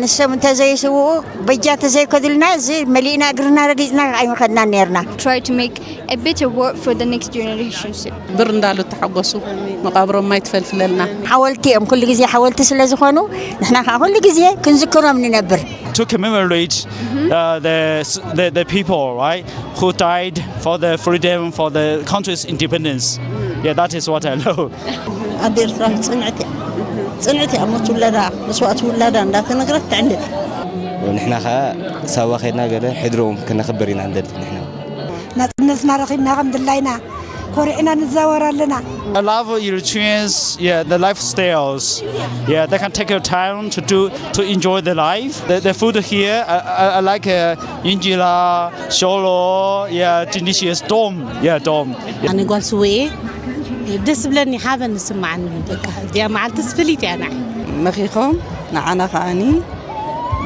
ንሶም እንተዘይስውኡ በጃ እንተዘይከዱልና እዚ መሊእና እግርና ረጊጽና ኣይምኸድናን ነርና። Try to make a better world for the next generations. ብር እንዳሉ ተሓጎሱ መቃብሮም ማይ ትፈልፍለልና። ሓወልቲ እዮም፣ ኩሉ ግዜ ሓወልቲ ስለ ዝኾኑ ንሕና ከዓ ኩሉ ግዜ ክንዝክሮም ንነብር። To commemorate uh, the, the the people, right, who died for the freedom, for the country's independence. Yeah, that is what I love. ኣደ ኤርትራ ጽንዕቲ እያ። ጽንዕቲ እያ። ሞት ውላዳ መስዋእቲ ውላዳ እንዳተነግረት ትዕንድ። ንሕና ከዓ ሳዋ ከድና ገለ ሕድሮም ክነኽብር ኢና ንደሊ ንሕና። ናጽነትና ረኺብና ከም ድላይና ኮሪዕና ንዛወር ኣለና። A lot of Eritreans, yeah, the lifestyles, yeah, they can take your time to do to enjoy the life. The, the food here, I, I, I like uh, injera, sholo, yeah, delicious dom, yeah, dom. ኣነ ጓል ስወየ ደስ ብለኒ ሓበን ዝስማዓኒ በቃ እዚኣ መዓልትስ ፍልይቲ እያ ንዓይ። መኺኾም ንዓና ከዓኒ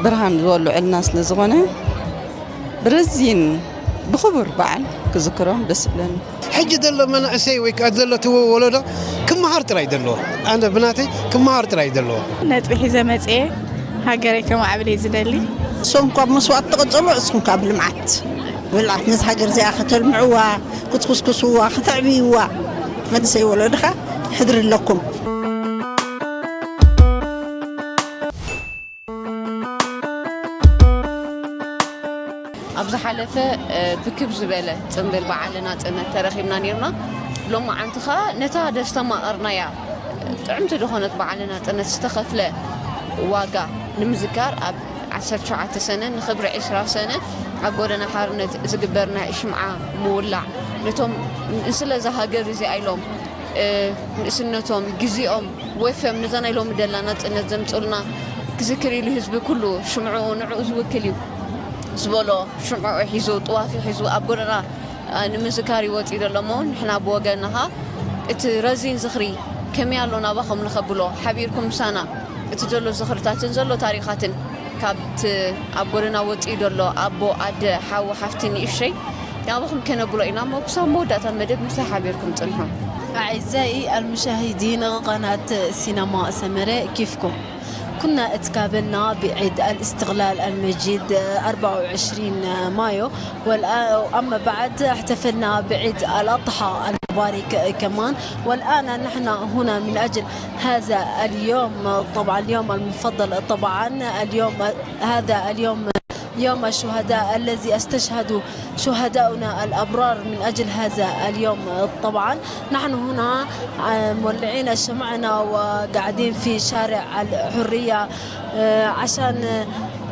ብርሃን ዝወልዑልና ስለ ዝኾነ ብረዚን ብኽቡር በዓል ክዝክሮም ደስ ይብለኒ። ሕጂ ዘሎ መናእሰይ ወይ ከዓ ዘሎ እቲ ወለዶ ክመሃር ጥራይ ዘለዎ ኣነ ብናተይ ክመሃር ጥራይ ዘለዎ። ነጥቢ ሒዘ መፅኤ ሃገረይ ከማዕብል እየ ዝደሊ። ንሶም ካብ መስዋእቲ ተቐፀሉ እስኹም ካብ ልምዓት ብልዓት ነዚ ሃገር እዚኣ ከተልምዕዋ ክትኩስኩስዋ ከተዕብይዋ መንእሰይ ወለድኻ ሕድሪ ኣለኩም። ኣብ ዝሓለፈ ብክብ ዝበለ ጽምብል በዓል ናጽነት ተረኺብና ነርና። ሎማዓንቲ ኸኣ ነታ ዘስተማቐርናያ ጥዕምቲ ዝኾነት በዓል ናጽነት ዝተኸፍለ ዋጋ ንምዝካር ኣብ ዓሰርተ ትሽዓተ ሰነ ንኽብሪ ዕስራ ሰነ ኣብ ጎደና ሓርነት ዝግበር ናይ ሽምዓ ምውላዕ ነቶም ንስለ እዛ ሃገር እዚኣ ኢሎም ንእስነቶም ግዜኦም ወፍዮም ነዛ ናይ ሎሚ ደላ ናጽነት ዘምጽኡልና ክዝክር ኢሉ ህዝቢ ኩሉ ሽምዕኡ ንዕኡ ዝውክል እዩ ዝበሎ ሽምዕኡ ሒዙ ጥዋፍ ሒዙ ኣብ ጎደና ንምዝካር ይወጽእ ዘሎ እሞ ንሕና ብወገንና ኸኣ እቲ ረዚን ዝኽሪ ከመይ ኣሎ ናባኹም ንኸብሎ ሓቢርኩም ምሳና እቲ ዘሎ ዝኽርታትን ዘሎ ታሪኻትን ካብቲ ኣብ ጎደና ወጺኡ ዘሎ ኣቦ ኣደ ሓው ሓፍቲ ንእሽተይ ናባኹም ከነብሎ ኢና እሞ ክሳብ መወዳእታ መደብ ምሳይ ሓቢርኩም ጽንሑ። أعزائي المشاهدين قناة سينما سمرة كيفكم؟ كنا اتقابلنا بعيد الاستقلال المجيد أربعة وعشرين مايو والآن أما بعد احتفلنا بعيد الأضحى المبارك كمان والآن نحن هنا من أجل هذا اليوم طبعا اليوم المفضل طبعا اليوم هذا اليوم يوم الشهداء الذي استشهدوا شهداؤنا الأبرار من أجل هذا اليوم طبعا نحن هنا مولعين شمعنا وقاعدين في شارع الحرية عشان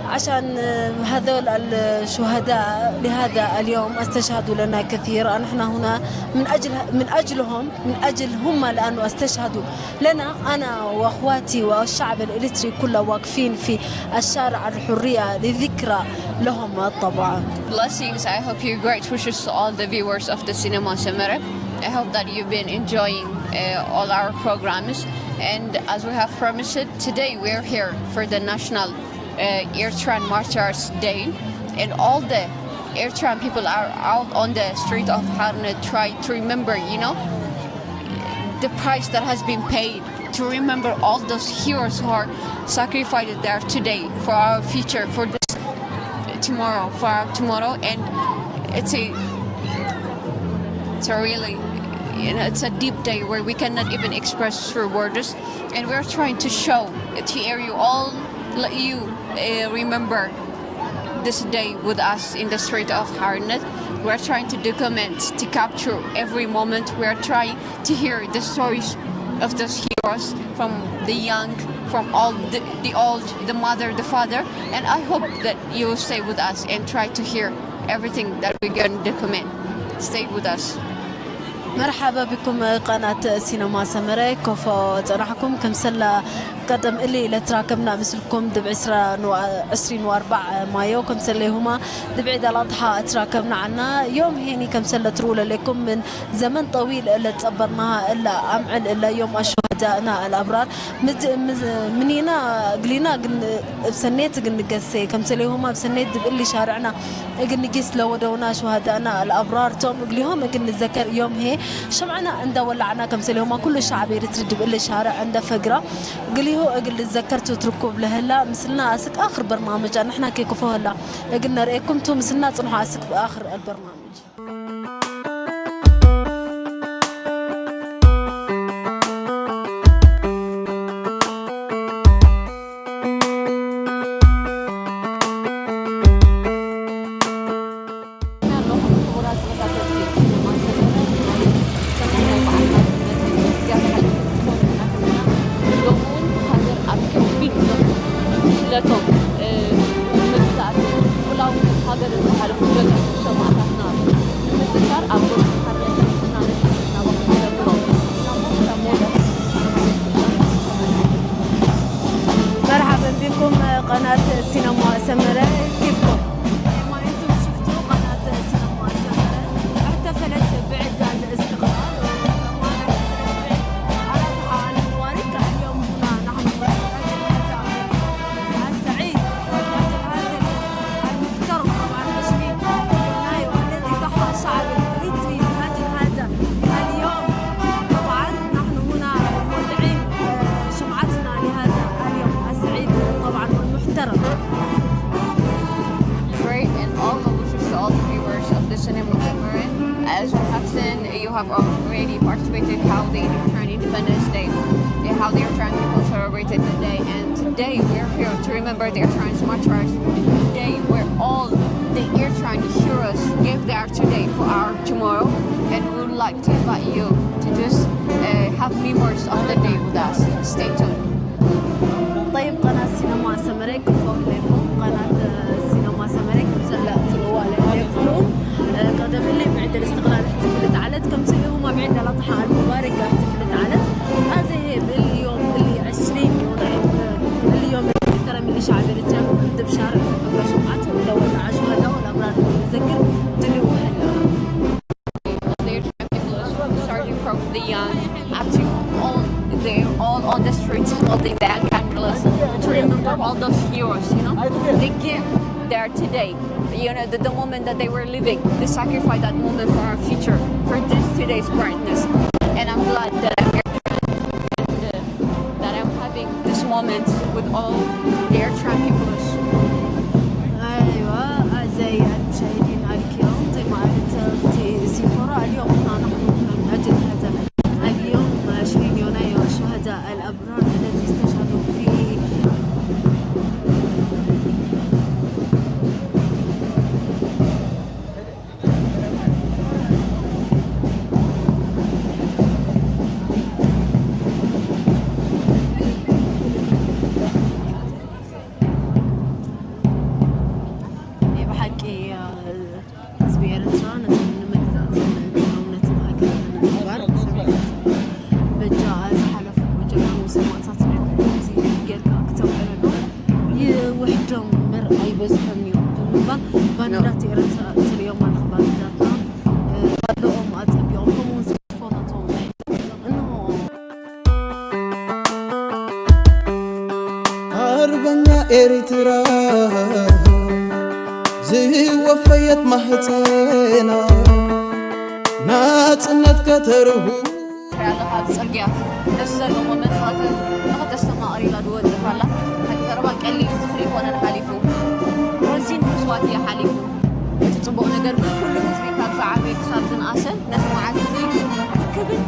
عشان هذول الشهداء لهذا اليوم استشهدوا لنا كثير نحن هنا من أجل من أجلهم من أجل هم لأنه استشهدوا لنا أنا وأخواتي والشعب الإريتري كله واقفين في الشارع الحرية لذكرى لهم طبعا. Blessings. I hope you great wishes to all the viewers of the Cinema Semere. I hope that you've been enjoying uh, all our programs. And as we have promised, today we are here for the national uh, Eritrean Martyrs Day. And all the Eritrean people are out on the street of Harnet trying to remember, you know, the price that has been paid to remember all those heroes who are sacrificed there today for our future, for this tomorrow, for our tomorrow. And it's a it's a really you know, it's a deep day where we cannot even express through words. And we're trying to show it here you all let you uh, remember this day with us in the street of Harnet. We're trying to document, to capture every moment. We're trying to hear the stories of those heroes from the young, from all the, the old, the mother, the father. And I hope that you will stay with us and try to hear everything that we're going to document. Stay with us. مرحبا بكم قناة سينما سمرة كوفو تنحكم كم سلا قدم إلي لتراكمنا مثلكم دب عسرة نو عسرين وأربع مايو كم سلا هما دب عيد الأضحى تراكمنا عنا يوم هيني كم سلا ترول لكم من زمن طويل إلا تصبرناها إلا أمعل إلا يوم أشهر شهدائنا الأبرار. مت-، مز-، منينا قلينا قن-، بسنيت قن قسي. كم سليهما بسنيت دب اللي شارعنا. قن نجيس لو دونا شهدائنا الأبرار. توم قليهم قن نتذكر يوم هي. شمعنا عند ولعنا كم سليهما كل الشعب يرتد دب اللي شارع عند فقرة. قليهو قل نتذكر تتركوا بلهلا. مثلنا أسك آخر برنامج. نحنا كي كفوهلا. قلنا رأيكم تو مثلنا تصنحوا أسك بآخر البرنامج. مرحبا بكم قناة سينما سمراء، كيفكم؟ زي ما انتم شفتوا قناة سينما سمراء احتفلت بعيد الاستقلال، وكمان احتفلت بعيد الأضحى المبارك. اليوم هنا نحن هنا في هذا السعيد والمجد هذا المحترم طبعًا عشرين يونايو الذي ضحى الشعب الإريتري من أجل هذا اليوم. طبعًا نحن هنا مولعين، آه، شمعتنا لهذا اليوم السعيد طبعًا والمحترم. Great and all the wishes to all the viewers of the cinema Boomerang. As you have seen, you have already participated how the Eritrean Independence Day, the, how the Eritrean people celebrated the day, and today we are here to remember the Eritrean martyrs. Today, where all the Eritrean heroes gave their today for our tomorrow, and we would like to invite you to just uh, have memories of the day with us. Stay tuned. طيب، قناة سينما سمرة، كيف أهلكم؟ قناة سينما سمرة، كم سلة تلوى لكم. قدم اللي بعيد الاستقلال احتفلت علت، كم سنة هما بعيد الأضحى المبارك احتفلت علت. هذا هي اليوم اللي عشرين يونيو، اليوم اللي ترى من الشعب الريتريان كل دب شارع فقرة شمعته ولا ولا عشوة ولا أبرار نذكر دنيا وهلا. Their tribalism, starting from the young up to all, they're all on the streets holding the Ankara umbrellas to remember all those heroes, you know? They give their today, you know, the, the moment that they were living, they sacrificed that moment for our future, for this today's brightness. And I'm glad that I'm here and, uh, that I'm having this moment with all the Eritrean people. أيوة، أعزائي المشاهدين الكرام، زي ما قالت أختي سيفورا، اليوم هنا نحن هنا من أجل هذا اليوم، عشرين يونيو، الشهداء الأبرار الذي استشهدوا في ናይ ብሓቂ፣ ህዝቢ ኤርትራ ነቲ ንምግዛእን ንነጻነትን ሃገርና ንምግባር በጃ ዝሓለፉ ጀጋኑ ሰማእታትና ከምዚ ጌርካ ክተውዕለሎም ይውሕዶም እምበር ኣይበዝሖም እዮም ብምባል ባንዲራት ኤርትራ ትርእዮም ኣለኻ። ባንዲራትና፣ እ፣ ባንዲራኦም ኣጸቢቖም ከምኡ ፎቶቶም ናይ እንሆ። ኣርበኛ ኤርትራ ዝወፈየት ማህፀና ናፅነት ከተርሁ። ትሪኣ ኣለኻ፣ ኣብቲ ጽርግያ ነዚ ዘለዎ መንፈት ንኽተስተማቕር ኢላ ዝወጽእ ኣላ። ሓቂ ዘረባ ቀሊል ዝኽሪ ኣይኮነን ሓሊፉ። ረዚን መስዋእቲ እዩ ሓሊፉ። እቲ ጽቡቕ ነገር ግን ኩሉ ህዝቢ ካብ ዝዓበየ ክሳብ ዝነኣሰ ነቲ መዓልቲ እዚ ክብን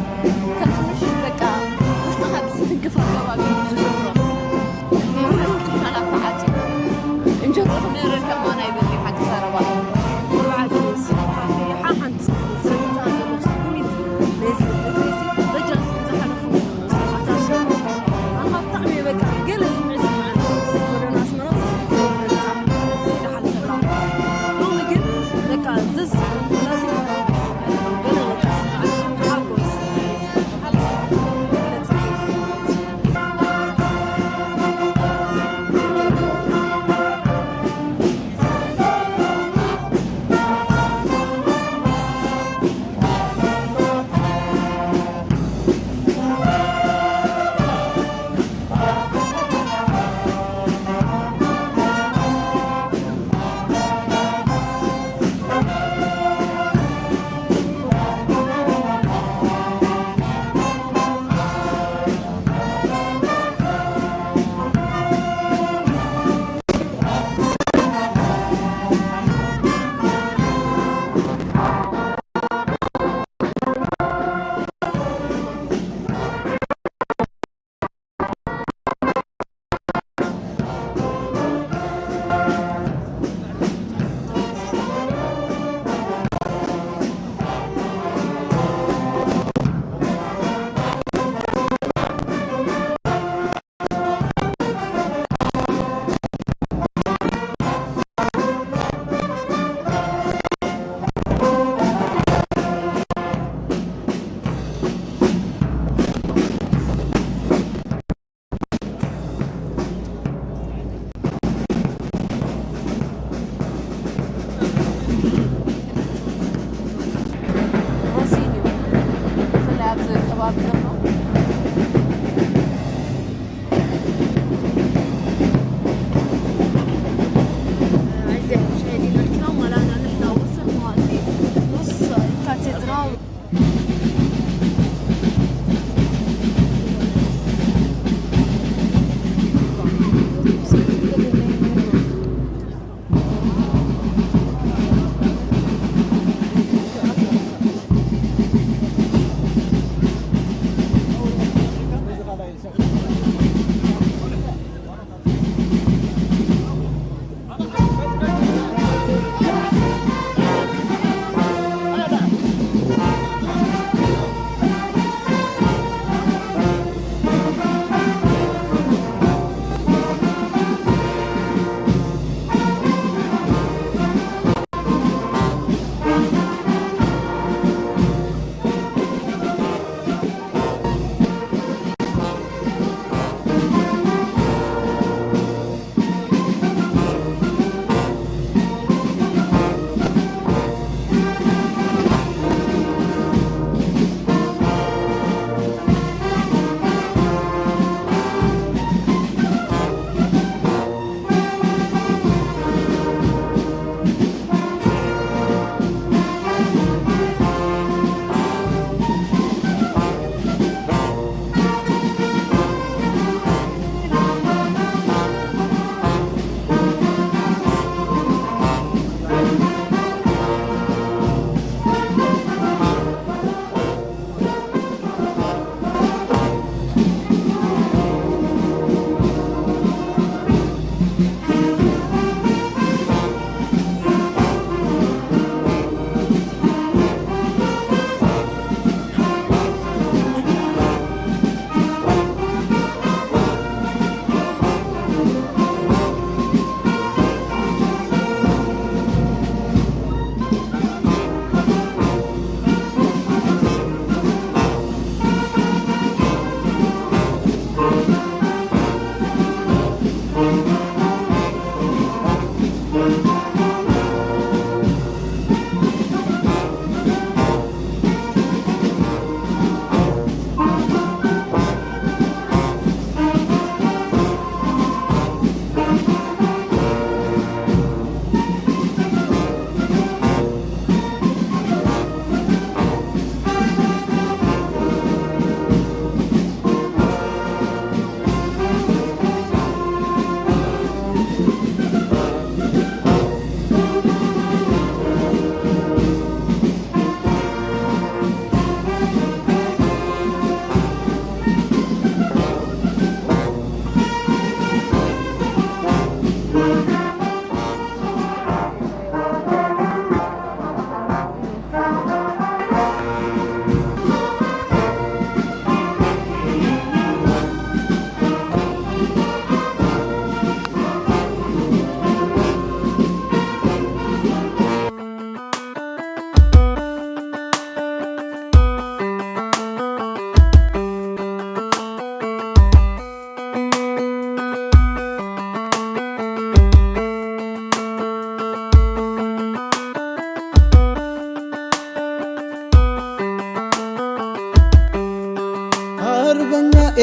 ከም ትንሽ በቃ ውሽጥኻ ብዝትንክፍ ኣገባብ እዩ ዝገብሮ። ናይ ኩሉ ትካላት ተዓጽዩ። እንጀርኡ ክምእርር ከማና ይብል እዩ ሓቂ ዘረባ። ኩሉ ዓዲ ስፍሓት ሓሓንቲ ዝረግጻ ዘሎ ስጉሚት ነዚ እግሪ እዚ በጃ ዝሓለፉ ሰዓታት ኣንኻ ብጣዕሚ በቃ ገለ ስምዒት ዝስምዓኒ። ጎደና ኣስመራ ዘይዳ ሓለፈላ። ሎሚ ግን በቃ ዘስ-፣ ገለ በቃ ስምዓት ሓጎስ።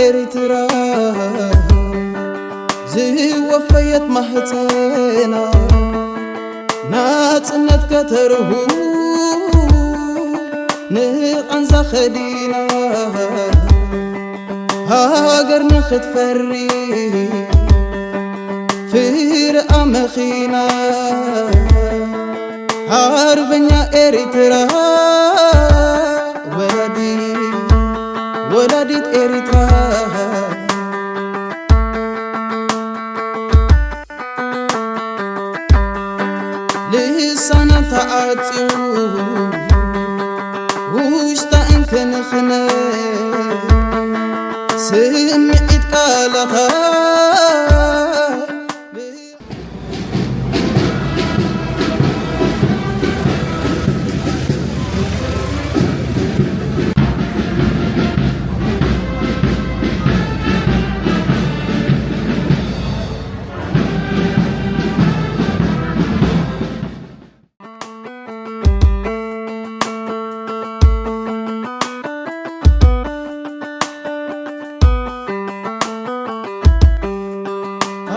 ኤርትራ ዝወፈየት ማህፀና ናፅነት ከተርሁ ንቓንዛ ኸዲና ሃገር ንኽትፈሪ ፍርኣ መኺና ሓርበኛ ኤርትራ ወላዲ ወላዲት ኤርትራ ልሳና ተዓጽዩ ውሽጣ እንክንኽነ ስምዒት ቃላታ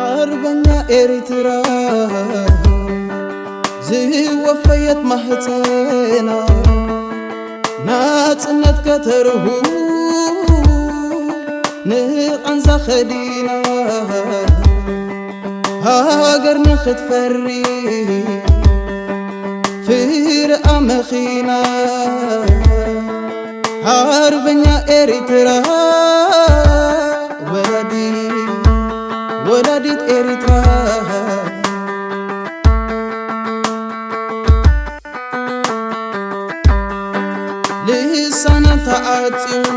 ኣርበኛ ኤርትራ ዝወፈየት ማህፀና ናፅነት ከተርሁ ንቓንዛ ኸዲና ሃገር ንኽትፈሪ ፍርኣ መኺና ሓርበኛ ኤርትራ ወላዲ ወላዲት ኤርትራ ልሳና ተዓጽዩ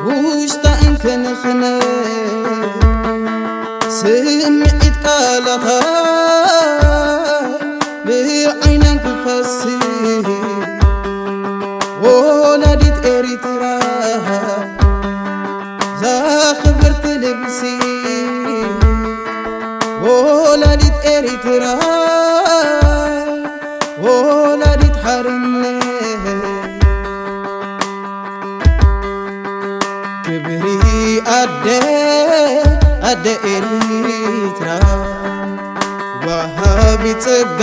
ውሽጣ እንክንኽነ ስምዒት ቃላታ ብዓይናን ክፈሲ ወላዲት ኤርትራ ዛኽብርቲ ልብሲ ወላዲት ኤርትራ ወላዲት ሓርነት ክብሪ ኣደ ኣደ ኤርትራ ወሃቢ ጸጋ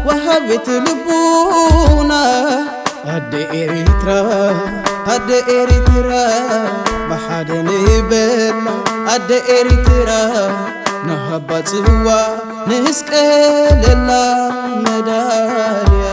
ወሃቢት ልቡና ኣደ ኤርትራ ኣደ ኤርትራ ብሓደ ንበላ ኣደ ኤርትራ ንሃባ ጽዋ ንስቀለላ መዳልያ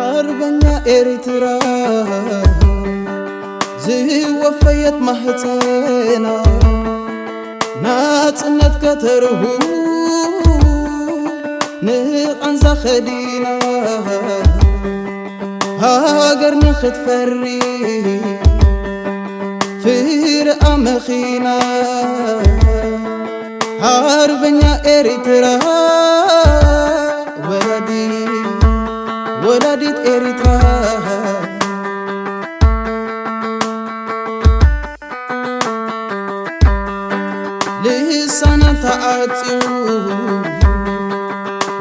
ኣርበኛ ኤርትራ ዝወፈየት ማህፀና ናፅነት ከተርሁ ንቓንዛ ኸዲና ሃገር ንኽትፈሪ ፍርኣ መኺና ሓርበኛ ኤርትራ ወላዲ ወላዲት ኤርትራ ልሳና ተዓጽዩ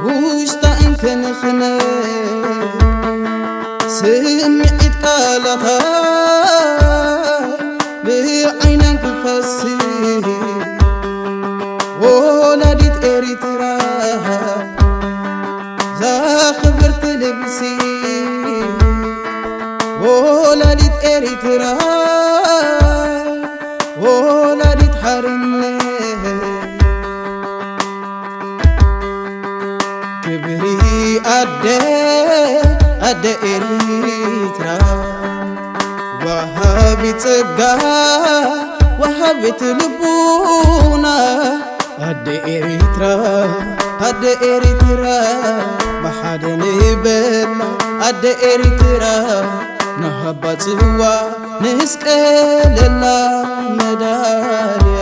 ውሽጣ እንክንኽነ ስምዒት ቃላታ ብዓይናን ክፈሲ ወላዲት ኤርትራ ዛኽብርቲ ልብሲ ወላዲት ኤርትራ ወላዲት ሓርነት ክብሪ ኣደ ኣደ ኤርትራ ወሃቢ ጸጋ ወሃቢት ልቡና ኣደ ኤርትራ ኣደ ኤርትራ ብሓደ ንበላ ኣደ ኤርትራ ንሃባ ጽዋ ንስቀለላ መዳልያ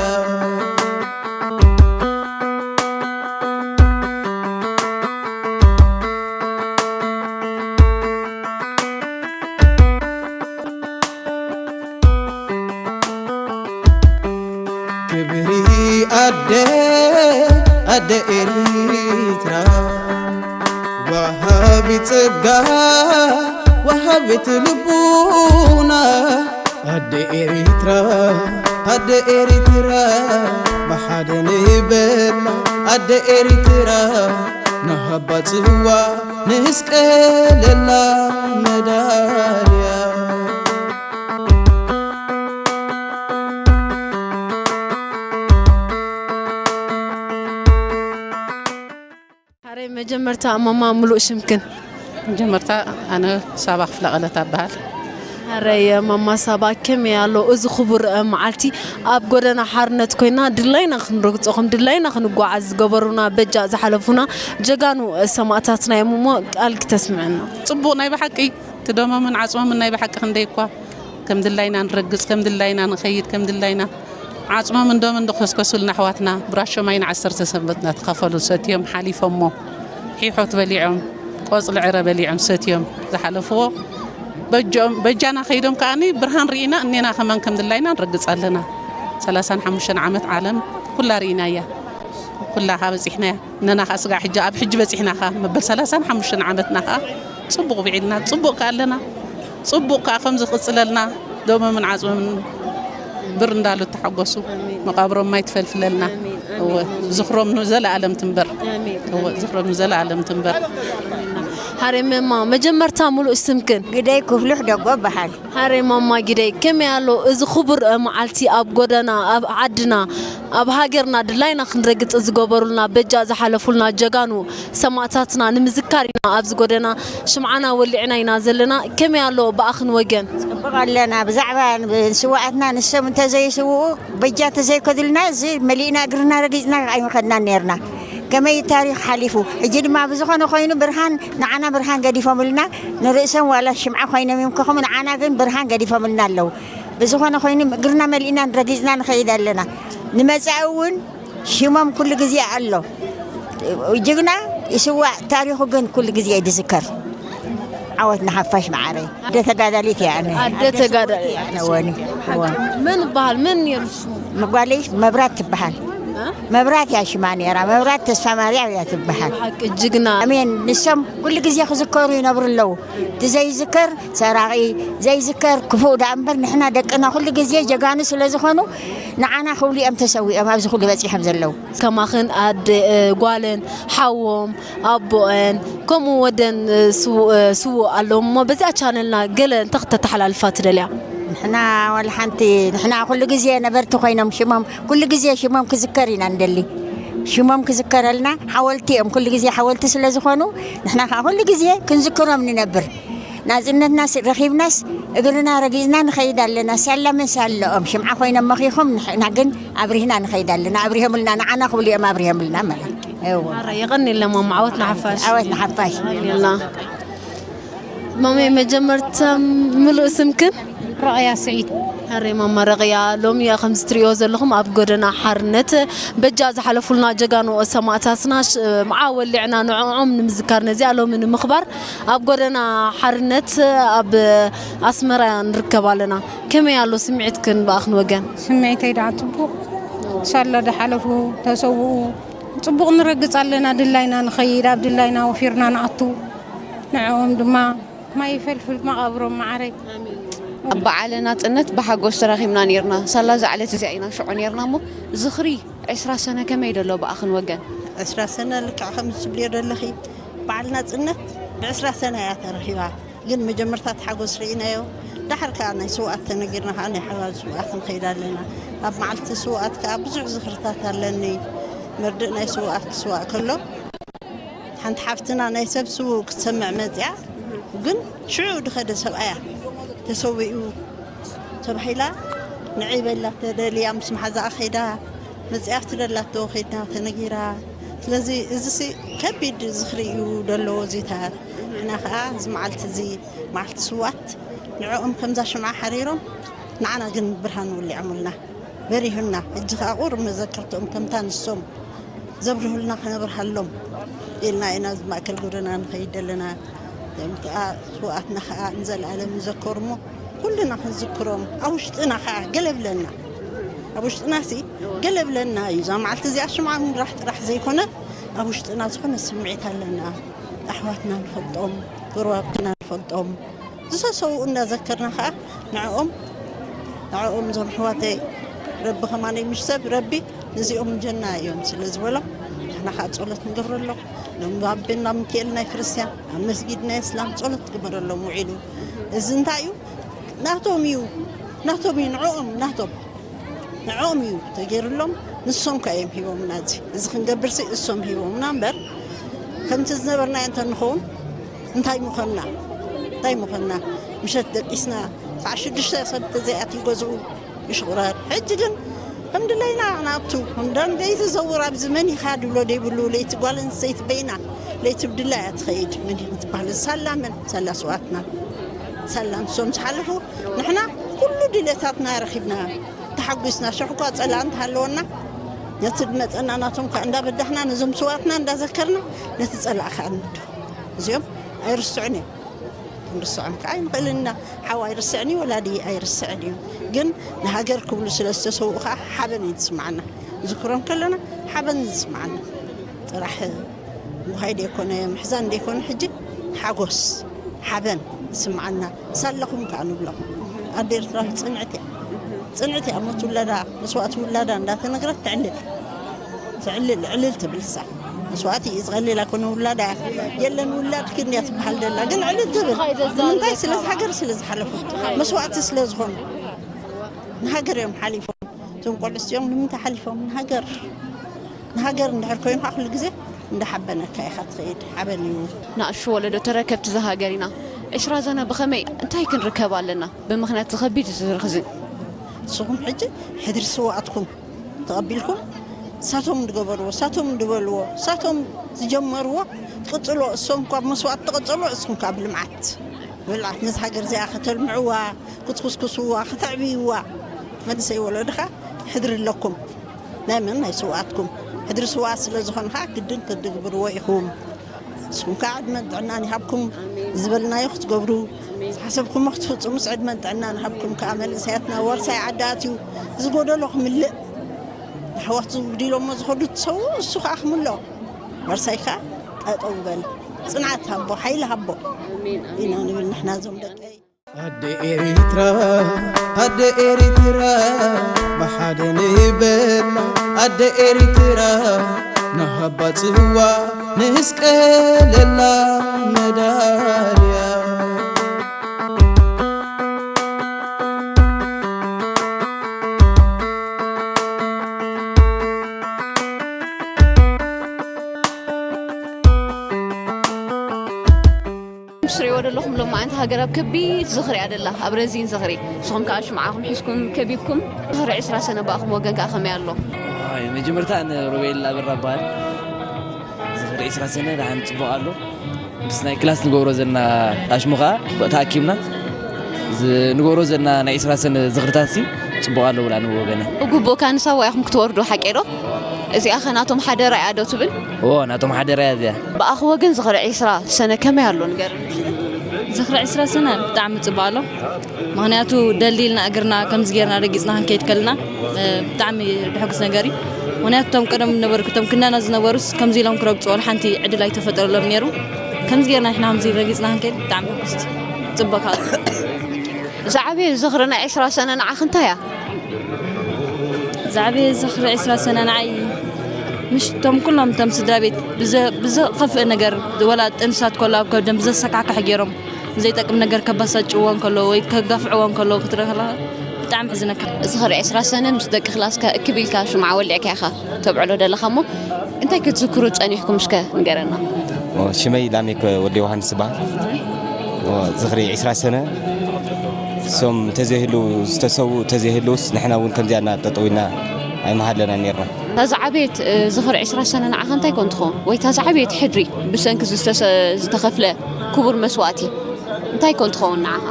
ኣደ ኤሪትራ ወሃቢ ጸጋ ወሃቢት ልቡና ኣደ ኤሪትራ ኣደ ኤሪትራ ብሓደ ንበላ ኣደ ኤሪትራ ንሃባ ጽዋ ንስቀለላ መዳልያ። ሓረይ መጀመርታ ማማ ምሉእ ሽምክን። መጀመርታ ኣነ ሳባ ክፍለ ቀለት ኣበሃል። ሓረይ ማማ ሳባ ከመይ ኣሎ እዚ ክቡር መዓልቲ ኣብ ጎደና ሓርነት ኮይና ድላይና ክንረግጾ ከም ድላይና ክንጓዓዝ ዝገበሩና በጃ ዝሓለፉና ጀጋኑ ሰማእታትና እዮም እሞ ቃል ክተስምዐና። ጽቡቕ ናይ ብሓቂ ትደሞምን ዓጽሞምን ናይ ብሓቂ ክንደይ እኳ ከም ድላይና ንረግጽ ከም ድላይና ንኸይድ ከም ድላይና ዓጽሞም እንዶም እንደኸስከሱልና ኣሕዋትና ብራሾም ኣይን ዓሰርተ ሰንበት እናተኸፈሉ ሰትዮም ሓሊፎሞ ሒሖት በሊዖም ቆጽሊ ዕረ በሊዖም ሰትዮም ዝሓለፍዎ በጃና ከይዶም ከዓኒ ብርሃን ርኢና እኔና ከማን ከም ድላይና ንረግጽ ኣለና። ሰላሳን ሓሙሽተን ዓመት ዓለም ኩላ ርኢናያ ኩላ ካ በጺሕናያ እነና ካ ስጋዕ ሕጂ ኣብ ሕጂ በጺሕና ካ መበል ሰላሳን ሓሙሽተን ዓመትና ካ ጽቡቕ ውዒልና ጽቡቕ ከ ኣለና ጽቡቕ ከ ከም ዝቕጽለልና ደሞምን ዓጽሞምን ብር እንዳሉ ተሓጎሱ መቃብሮም ማይ ትፈልፍለልና እወ ዝኽሮም ንዘለኣለም ትንበር እወ ዝኽሮም ንዘለኣለም ትንበር ሃሬ መማ መጀመርታ ሙሉእ ስምክን ግደይ ክፍሉሕ ደጎ በሃል ሃሬ ማማ ግደይ ከመይ ኣሎ እዚ ክቡር መዓልቲ ኣብ ጎደና ኣብ ዓድና ኣብ ሃገርና ድላይና ክንረግጽ ዝገበሩልና በጃ ዝሓለፉልና ጀጋኑ ሰማእታትና ንምዝካር ኢና ኣብዚ ጎደና ሽምዓና ወሊዕና ኢና ዘለና። ከመይ ኣሎ ብኣኽን ወገን? ጽቡቕ ኣለና። ብዛዕባ ስውኣትና ንሶም እንተዘይስውኡ በጃ እንተዘይከዱልና እዚ መሊእና እግርና ረጊጽና ኣይምኸድናን ነርና። ከመይ ታሪኽ ሓሊፉ ሕጂ ድማ ብዝኾነ ኮይኑ ብርሃን ንዓና ብርሃን ገዲፎምልና ንርእሶም ዋላ ሽምዓ ኮይኖም ይምከኹም ንዓና ግን ብርሃን ገዲፎምልና ኣለዉ። ብዝኾነ ኮይኑ እግርና መሊእና ረጊጽና ንኸይድ ኣለና። ንመጻኢ እውን ሽሞም ኩሉ ግዜ ኣሎ። ጅግና ይስዋእ ታሪኹ ግን ኩሉ ግዜ ይዝከር። ዓወት ንሓፋሽ መዓረይ። ኣደ ተጋዳሊት እያ ኣነ። ኣደ ተጋዳሊት እያ ኣነ ወኒ። እዋ። መን ይበሃል? መን ነይሩ ሽሙ? መጓለይ መብራት ትበሃል። መብራት እያ ሽማ ነይራ። መብራት ተስፋ ማርያም እያ ትበሃል። ሓቂ ጅግና። ኣሜን። ንሶም ኩሉ ግዜ ክዝከሩ ይነብሩ ኣለዉ። እቲ ዘይዝከር ሰራቒ ዘይዝከር ክፉእ ደኣ እምበር ንሕና ደቅና ኩሉ ግዜ ጀጋኑ ስለ ዝኾኑ ንዓና ክብሉ እዮም ተሰዊኦም ኣብዚ ኩሉ በፂሖም ዘለዉ። ከማኽን ኣደ ጓለን ሓዎም ኣቦአን ከምኡ ወደን ስውእ ኣለዎም እሞ በዚኣ ቻነልና ገለ እንታይ ክተተሓላልፋ ትደልያ? ንሕና ዋላ ሓንቲ ንሕና ኩሉ ግዜ ነበርቲ ኮይኖም ሽሞም ኩሉ ግዜ ሽሞም ክዝከር ኢና ንደሊ። ሽሞም ክዝከረልና ሓወልቲ እዮም ኩሉ ግዜ ሓወልቲ ስለ ዝኾኑ ንሕና ከዓ ኩሉ ግዜ ክንዝክሮም ንነብር። ናፅነትና ረኺብናስ እግርና ረጊፅና ንኸይድ ኣለና። ሳላ መን ሳለኦም ሽምዓ ኮይኖም መኺኾም ንሕና ግን ኣብሪህና ንኸይድ ኣለና። ኣብሪሆምልና ንዓና ክብሉ እዮም ኣብሪሆምልና ማለት እዎ። ኣረ የቐንየልና ማማ ዓወት ንሓፋሽ። ዓወት ንሓፋሽ። የቐንየልና። ማመይ መጀመርታ ምሉእ ስምክን? ረቕያ ስዒድ። ኣሬ ማማ ረቕያ ሎሚ ከምዚ ትሪኦ ዘለኹም ኣብ ጎደና ሓርነት በጃ ዝሓለፉልና ጀጋኑ ሰማእታትና ሽምዓ ወሊዕና ንዕኦም ንምዝካር ነዚኣ ሎሚ ንምኽባር ኣብ ጎደና ሓርነት ኣብ ኣስመራ ንርከብ ኣለና። ከመይ ኣሎ ስምዒትክን ብኣኽን ወገን? ስምዒተይ ደኣ ጽቡቕ ሳላ ዝሓለፉ ተሰውኡ ጽቡቕ ንረግጽ ኣለና ድላይና ንኸይድ ኣብ ድላይና ወፊርና ንኣቱ ንዕኦም ድማ ማይ ይፈልፍል መቓብሮም መዓረይ። ኣብ በዓለ ናጽነት ብሓጎስ ተራኺብና ኔርና። ሳላ እዛ ዕለት እዚኣ ኢና ሽዑ ኔርና እሞ ዝኽሪ ዕስራ ሰነ ከመይ ደሎ ብኣኽን ወገን? ዕስራ ሰነ ልክዕ ከምዚ ትብልዮ ደለኺ በዓል ናጽነት ብዕስራ ሰነ እያ ተረኺባ። ግን መጀመርታ እቲ ሓጎስ ርኢናዮ፣ ዳሕር ከኣ ናይ ስውኣት ተነጊርና ከኣ ናይ ሓባር ስውኣት ንኸይድ ኣለና። ኣብ መዓልቲ ስውኣት ከኣ ብዙሕ ዝኽርታት ኣለኒ። መርድእ ናይ ስውኣት ክስዋእ ከሎ ሓንቲ ሓፍትና ናይ ሰብ ስውእ ክትሰምዕ መጺኣ፣ ግን ሽዑ ዝኸደ ሰብኣያ ተሰዊኡ ተባሂላ ንዒበላ ተደልያ ምስ መሓዛኣ ከይዳ መጺኣ ኣብቲ ደላቶ ከይድና ተነጊራ። ስለዚ እዚሲ ከቢድ ዝኽሪ እዩ ደለዎ እዚታት። ንሕና ኸዓ እዚ መዓልቲ እዚ መዓልቲ ስዋት ንዕኦም ከምዛ ሽምዓ ሓሪሮም ንዓና ግን ብርሃን ወሊዖምልና በሪሁልና። ሕጂ ኸዓ ቁሩብ መዘክርትኦም ከምታ ንሶም ዘብርሁልና ከነብርሃሎም ኢልና ኢና እዚ ማእከል ጎደና ንኸይድ ዘለና። እዚኦም ከኣ ስውኣትና ኸኣ ንዘለኣለም ይዘከሩ እሞ ኩልና ክንዝክሮም ኣብ ውሽጥና ኸኣ ገለ ብለና። ኣብ ውሽጥና ሲ ገለ ብለና እዩ። እዛ መዓልቲ እዚኣ ሽምዓ ምብራህ ጥራሕ ዘይኮነ፣ ኣብ ውሽጥና ዝኾነ ስምዒት ኣለና። ኣሕዋትና ንፈልጦም፣ ጎረባብትና ንፈልጦም፣ ዝሰሰው እንዳዘከርና ከዓ ንዕኦም ንዕኦም እዞም ኣሕዋተይ፣ ረቢ ከማነይ ምሽ ሰብ ረቢ ነዚኦም ጀና እዮም ስለ ዝበሎም፣ ንሕና ከዓ ጸሎት ንገብረሎም። ሎም ኣብ ቤና ሚካኤል ናይ ክርስቲያን፣ ኣብ መስጊድ ናይ እስላም ጸሎት ትግበረሎም ውዒሉ። እዚ እንታይ እዩ? ናቶም እዩ፣ ናቶም እዩ፣ ንዕኦም ናቶም ንዕኦም እዩ ተገይሩሎም። ንሶም ከ እዮም ሂቦምና። እዚ እዚ ክንገብርሲ እሶም ሂቦምና እምበር፣ ከምቲ ዝነበርናዮ እንተንኸውን እንታይ ምኾንና? እንታይ ምኾንና? ምሸት ደቂስና፣ ሰዓት ሽዱሽተ ሰብ ተዘይኣትዩ ገዝኡ ይሽቑረር። ሕጂ ግን ከም ድላይና ናብቱ እንዳ ለይቲ ዘውር ኣብዚ መን ይኻድ ብሎ ደይብሉ፣ ለይቲ ጓል ኣንስተይቲ በይና ለይቲ ብድላያ ትኸይድ። መን እዩ ክትበሃል? ሳላ መን? ሳላ ስዋትና፣ ሳላ ንሶም ዝሓለፉ። ንሕና ኩሉ ድሌታትና ረኺብና ተሓጒስና። ሸሕኳ ጸላእ እንተሃለወና፣ ነቲ ዝመጸና ናቶም ከኣ እንዳበዳህና፣ ነዞም ስዋትና እንዳዘከርና፣ ነቲ ጸላእ ከኣ ንብድሆ። እዚኦም ኣይርስዑን እዮም። ክንርስዖም ከኣ ኣይንኽእልን ኢና። ሓው ኣይርስዕን እዩ፣ ወላዲ ኣይርስዕን እዩ። ግን ንሃገር ክብሉ ስለ ዝተሰውኡ ከኣ ሓበን እዩ ዝስምዓና። ንዝክሮም ከለና ሓበን እዩ ዝስምዓና። ጥራሕ ምዃይ ደይኮነ፣ ምሕዛን ደይኮነ፣ ሕጂ ሓጎስ፣ ሓበን ይስምዓና። ሳለኹም ከኣ ንብሎም። ኣደ ኤርትራ ጽንዕቲ እያ። ጽንዕቲ እያ። ሞት ውላዳ፣ መስዋእቲ ውላዳ እንዳተነግረት ትዕልል። ትዕልል፣ ዕልል ትብል እሳ። መስዋእቲ እዩ ዝቐልል ኣይኮነ ውላዳ። የለን ውላድ ክንድያ ትበሃል ደላ፣ ግን ዕልል ትብል። ንምንታይ? ስለዚ ሃገር ስለ ዝሓለፉ፣ መስዋእቲ ስለ ዝኾኑ፣ ንሃገር እዮም ሓሊፎም። እቶም ቆልዑ እዚኦም ንምንታይ ሓሊፎም? ንሃገር። ንሃገር እንድሕር ኮይኑ ከዓ ኩሉ ግዜ እንዳሓበነካ ኢኻ ትኸይድ። ሓበን እዩ። ንኣሽቱ ወለዶ ተረከብቲ እዛ ሃገር ኢና። ዕስራ ዘና ብኸመይ፣ እንታይ ክንርከብ ኣለና? ብምኽንያት እዚ ከቢድ ዝርኽዚ። ንስኹም ሕጂ ሕድሪ ስውኣትኩም ተቐቢልኩም፣ ሳቶም ዝገበርዎ፣ ሳቶም ዝበልዎ፣ ሳቶም ዝጀመርዎ ትቕጽሎ፣ እሶም ካብ መስዋእቲ ትቕጽሎ፣ እስኹም ካብ ልምዓት። ብልዓት ነዚ ሃገር እዚኣ ከተልምዕዋ፣ ክትኩስኩስዋ፣ ከተዕብይዋ፣ መንእሰይ ወለድኻ ሕድሪ ኣለኩም። ናይ መን? ናይ ስውኣትኩም። ሕድሪ ስውኣት ስለ ዝኾንኻ ግድን ክትድግብርዎ ኢኹም። ንስኹም ከኣ ዕድመን ጥዕናን ይሃብኩም። ዝበልናዮ ክትገብሩ፣ ዝሓሰብኩሞ ክትፍጽሙስ ዕድመን ጥዕናን ይሃብኩም። ከኣ መንእሰያትና ዋርሳይ ዓዲ ኣትዩ ዝጎደሎ ክምልእ፣ ኣሕዋት ዝጉዲሎሞ ዝኸዱ ትሰውኡ፣ እሱ ከኣ ክምልኦ። ዋርሳይ ከኣ ጠጠው በል። ጽንዓት ሃቦ፣ ሓይሊ ሃቦ ኢና ንብል ንሕና እዞም ደቀይ። ኣደ ኤሪትራ፣ ኣደ ኤሪትራ፣ ብሓደ ንበላ ኣደ ኤሪትራ፣ ንሃባ ጽዋ ንስቀለላ መዳልያ። ምስ ትሪእዎ ዘለኹም ሎማዓንቲ ሃገር ኣብ ከቢድ ዝኽሪ እያ ደላ፣ ኣብ ረዚን ዝኽሪ። ንስኹም ከኣ ሽምዓኹም ሒዝኩም ከቢብኩም፣ ዝኽሪ ዕስራ ሰነ ብኣኹም ወገን ከኣ ከመይ ኣሎ? ኣይ፣ መጀመርታ ኣነ ሮቤል ኣበራ እበሃል። ዝኽሪ ዕስራ ሰነ ደሓን ጽቡቕ ኣሎ። ምስ ናይ ክላስ ንገብሮ ዘለና ኣሽሙ ከኣ ተኣኪብና ዝ-፣ ንገብሮ ዘለና ናይ ዕስራ ሰነ ዝኽርታት ሲ ጽቡቕ ኣሎ ብላ ንብሎ ወገነ። ግቡእካ ንሳዋ ኢኹም ክትወርዱ፣ ሓቀይ ዶ? እዚኣ ኸ ናቶም ሓደራ እያ ዶ ትብል? እዎ፣ ናቶም ሓደራ እያ እዚኣ። ብኣኺ ወገን ዝኽሪ ዕስራ ሰነ ከመይ ኣሎ ንገርኒ? ዝኽሪ ዕስራ ሰነ ብጣዕሚ ጽቡቕ ኣሎ። ምኽንያቱ ደልዲልና እግርና ከምዚ ጌርና ረጊጽና ክንከይድ ከለና፣ እ፣ ብጣዕሚ ድሕጉስ ነገር እዩ። ምኽንያቱ እቶም ቀደም ዝነበሩ፣ እቶም ክንዳና ዝነበሩስ ከምዚ ኢሎም ክረግጽዎ ሓንቲ ዕድል ኣይተፈጠረሎም ነይሩ። ከምዚ ጌርና ንሕና ከምዚ ረጊጽና ክንከይድ ብጣዕሚ ሕጉስቲ። ጽቡቕ ካብ ዝዓበየ ዝኽሪ ናይ ዕስራ ሰነ ንዓኺ እንታይ እያ? ዝዓበየ ዝኽሪ ዕስራ ሰነ ንዓይ፣ ምሽ እቶም ኩሎም እቶም ስድራ ቤት ብዘ-፣ ብዘኸፍእ ነገር፣ ወላ ጥንሳት ከሎ ኣብ ከብደም ብዘሰካሕክሕ ገይሮም፣ ዘይጠቅም ነገር ከባሳጭዎ እንከሎ ወይ ከጋፍዕዎ እንከሎ ክትርኢ ከለኻ ብጣዕሚ ሕዝነካ። ዝኽሪ ዕስራ ሰነ ምስ ደቂ ክላስካ እክብ ኢልካ ሽምዓ ወሊዕካ ኢኻ ተብዕሎ ደለኻ እሞ፣ እንታይ ክትዝክሩ ጸኒሕኩም እስከ ንገረና። ኦ፣ ሽመይ ላሜክ ወልደ ዮሃንስ ይበሃል። ኦ፣ ዝኽሪ ዕስራ ሰነ እሶም እንተዘይህልው፣ ዝተሰውኡ እንተዘይህልውስ ንሕና እውን ከምዚኣ እና ጠጠው ኢልና ኣይምሃለና ነርና። እታ ዝዓበየት፣ እ፣ ዝኽሪ ዕስራ ሰነ ንዓኻ እንታይ ኮን ትኸውን? ወይ እታ ዝዓበየት ሕድሪ ብሰንኪ ዝተሰ-፣ ዝተኸፍለ ክቡር መስዋእቲ እንታይ ኮን ትኸውን ንዓኻ?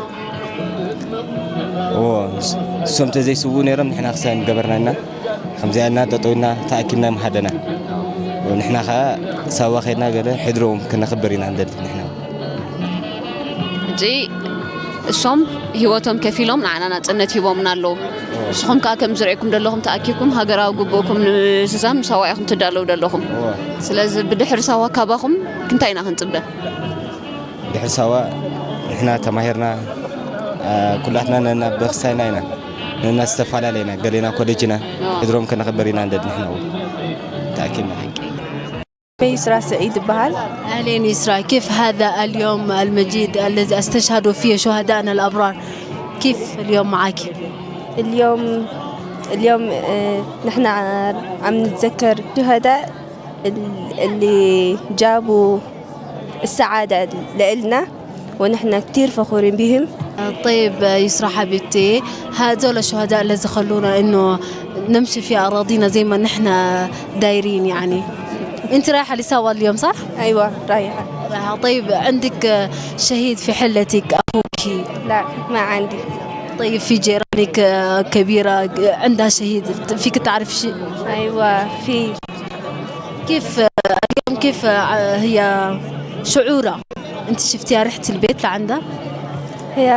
እዎ፣ ንስ-፣ ንሶም እንተዘይስውኡ ነይሮም ንሕና ክሳይ ምገበርና ኢና። ከምዚኣ እና ጠጠው ኢልና ተኣኪብና ኣይምሃለናን። ንሕና ኸዓ ሳዋ ኸድና ገለ ሕድሮም ክነኽብር ኢና ንደሊ ንሕና። ሕጂ እሶም ህይወቶም ከፊሎም ንዓና ናጽነት ሂቦምና ኣለዉ። ንስኹም ከኣ ከም ዝርእየኩም ዘለኹም ተኣኪብኩም ሃገራዊ ግቡእኩም ንምዝዛም ሳዋ ኢኹም ትዳለዉ ዘለኹም። ስለዚ ብድሕሪ ሳዋ ካባኹም ክንታይ ኢና ክንጽበ? ድሕሪ ሳዋ ንሕና ተማሂርና ኩላትና ነና በክሳይና ኢና። ነና ዝተፈላለየ ኢና። ገሌና ኮሌጅ ኢና። ሕድሮም ከነኽብር ኢና እንደድ ንሕና እውን ተኣኪብና። يسرا سعيد بهال. أهلين يسرا، كيف هذا اليوم المجيد الذي استشهدوا فيه شهدائنا الأبرار؟ كيف اليوم معك؟ اليوم اليوم آه، نحن عم نتذكر شهداء ال- اللي جابوا السعادة لإلنا، ونحن كتير فخورين بهم. طيب يسرا حبيبتي، هذول الشهداء الذي خلونا إنه نمشي في أراضينا زي ما نحن دايرين يعني. أنت رايحة لساوا اليوم صح؟ أيوة، رايحة. رايحة. طيب عندك شهيد في حلتك أخوك؟ لا، ما عندي. طيب في جيرانك كبيرة عندها شهيد، فيك تعرف شيء؟ أيوة، في. كيف اليوم كيف هي شعورها؟ انت شفتيها رحت البيت لعندها؟ هي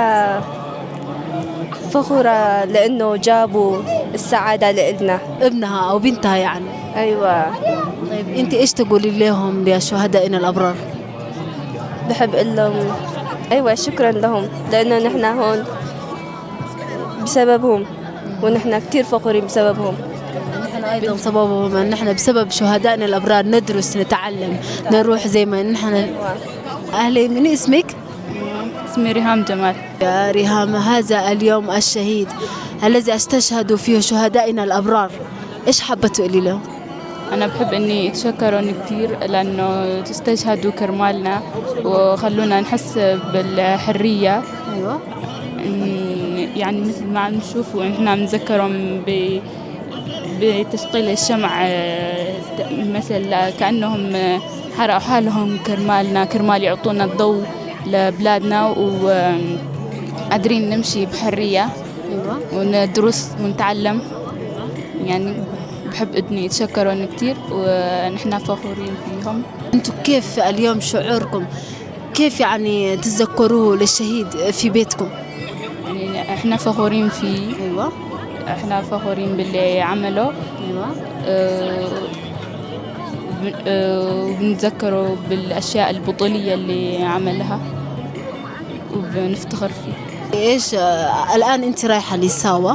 فخورة لأنه جابوا السعادة لإلنا. ابنها او بنتها يعني. أيوة. طيب انت ايش تقولي لهم لشهدائنا الابرار؟ بحب اقول لهم ايوه، شكرا لهم لانه نحن هون بسببهم، ونحن كثير فخورين بسببهم. نحن ايضا سببهم ان نحن بسبب شهدائنا الابرار ندرس، نتعلم، نروح زي ما نحن. اهلين، من اسمك؟ اسمي ريهام جمال. يا ريهام، هذا اليوم الشهيد الذي استشهدوا فيه شهدائنا الابرار، ايش حابه تقولي لهم؟ أنا بحب إني أتشكرهم كتير لأنه استشهدوا كرمالنا وخلونا نحس بالحرية. ايوه. إن- يعني مثل ما عم نشوف ونحن عم نذكرهم ب- بتشغيل الشمع، آه، مثل كأنهم، آه، حرقوا حالهم كرمالنا، كرمال يعطونا الضوء لبلادنا وقادرين نمشي بحرية. ايوه. وندرس ونتعلم. يعني بحب إني أتشكرهم كتير ونحن فخورين فيهم. انتوا كيف اليوم شعوركم؟ كيف يعني تتذكروه للشهيد في بيتكم؟ يعني إحنا فخورين فيه. ايوه. إحنا فخورين باللي عمله. ايوه. آه، وبن- آه، وبنتذكره بالأشياء البطولية اللي عملها وبنفتخر فيه. ايش آه، الان انت رايحه لساوا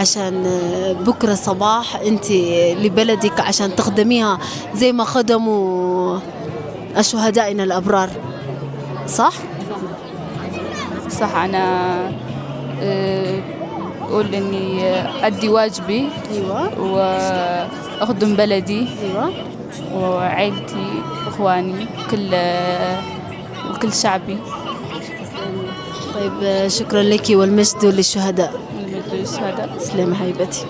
عشان آه، بكره صباح انت لبلدك عشان تخدميها زي ما خدموا الشهدائنا الابرار، صح؟ صح. أنا آه، بقول إني أدي واجبي ايوه. وأخدم بلدي ايوه. وعيلتي، إخواني، كل وكل شعبي. طيب آه، شكرا لك، والمجد للشهداء. المجد للشهداء. تسلمي حبيبتي.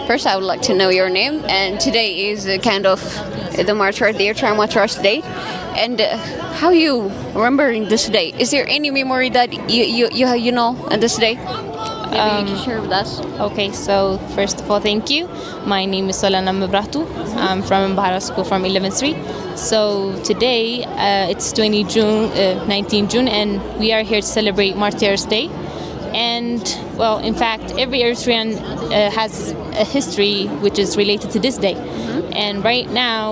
First, I would like to know your name, and today is uh, kind of the martyr, the Eritrean Martyrs Day. And uh, how you remembering this day? Is there any memory that you you you, you know on this day? Maybe you can share with us. Okay, so first of all, thank you. My name is Solana Mebrahtu. I'm from Mbahara School from eleventh Street. So today, uh, it's twenty June, uh, nineteen June, and we are here to celebrate Martyrs Day. And well, in fact, every Eritrean uh, has a history which is related to this day. And right now,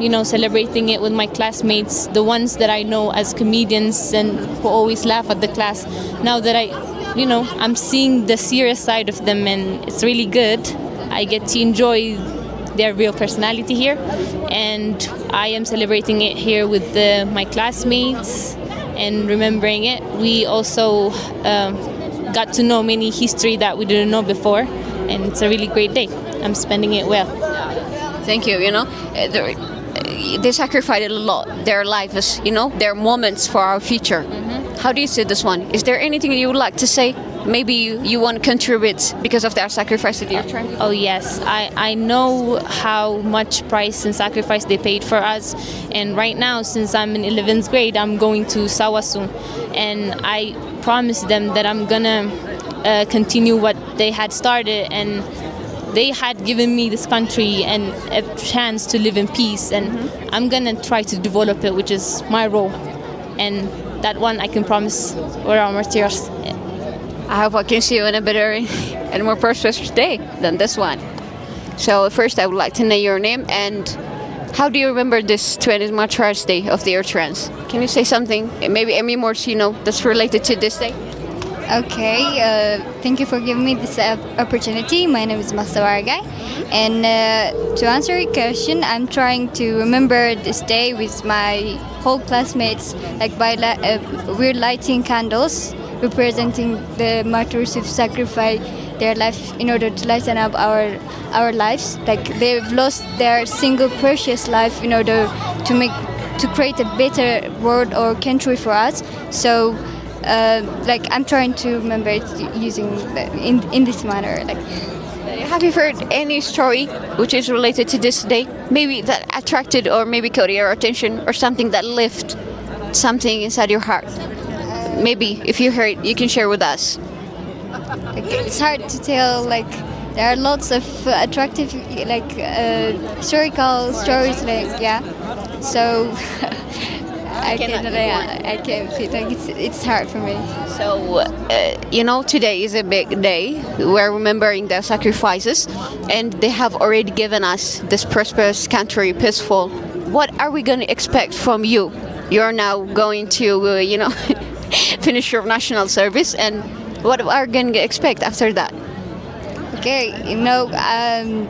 you know, celebrating it with my classmates, the ones that I know as comedians and who always laugh at the class, now that I, you know, I'm seeing the serious side of them, and it's really good. I get to enjoy their real personality here, and I am celebrating it here with the, my classmates and remembering it. We also um, got to know many history that we didn't know before, and it's a really great day. I'm spending it well. Thank you. You know, uh, they're- uh, they sacrificed a lot. Their lives, you know, their moments for our future. How do you see this one? Is there anything you would like to say? Maybe you, you want to contribute because of their sacrifice to the Eritrean people. Oh yes, I, I know how much price and sacrifice they paid for us, and right now, since I'm in eleventh grade, I'm going to Sawa soon, and I promised them that I'm gonna uh, continue what they had started, and They had given me this country and a chance to live in peace, and I'm gonna try to develop it, which is my role. And that one I can promise we're our martyrs. I hope I can see you in a better and more prosperous day than this one. So first, I would like to know your name and how do you remember this twentieth March Day of the Eritreans? Can you say something, maybe a memory you know that's related to this day? Okay, uh, thank you for giving me this uh, opportunity. My name is Masawa Argai. And uh, to answer your question, I'm trying to remember this day with my whole classmates, like by li- uh, we're lighting candles, representing the martyrs who sacrificed their life in order to lighten up our our lives. Like they've lost their single precious life in order to make to create a better world or country for us. So, uh, like I'm trying to remember it using the, in in this manner. Like, have you heard any story which is related to this day? Maybe that attracted or maybe caught your attention or something that left something inside your heart. Maybe if you heard, you can share with us. Like, it's hard to tell. Like there are lots of uh, attractive, like uh, historical stories. Like yeah, so I can, yeah, I can feel like it's it's hard for me. So, uh, you know, today is a big day. We're remembering their sacrifices, and they have already given us this prosperous country, peaceful. What are we going to expect from you? You're now going to, uh, you know, finish your national service, and what are we going to expect after that? Okay, you know, um,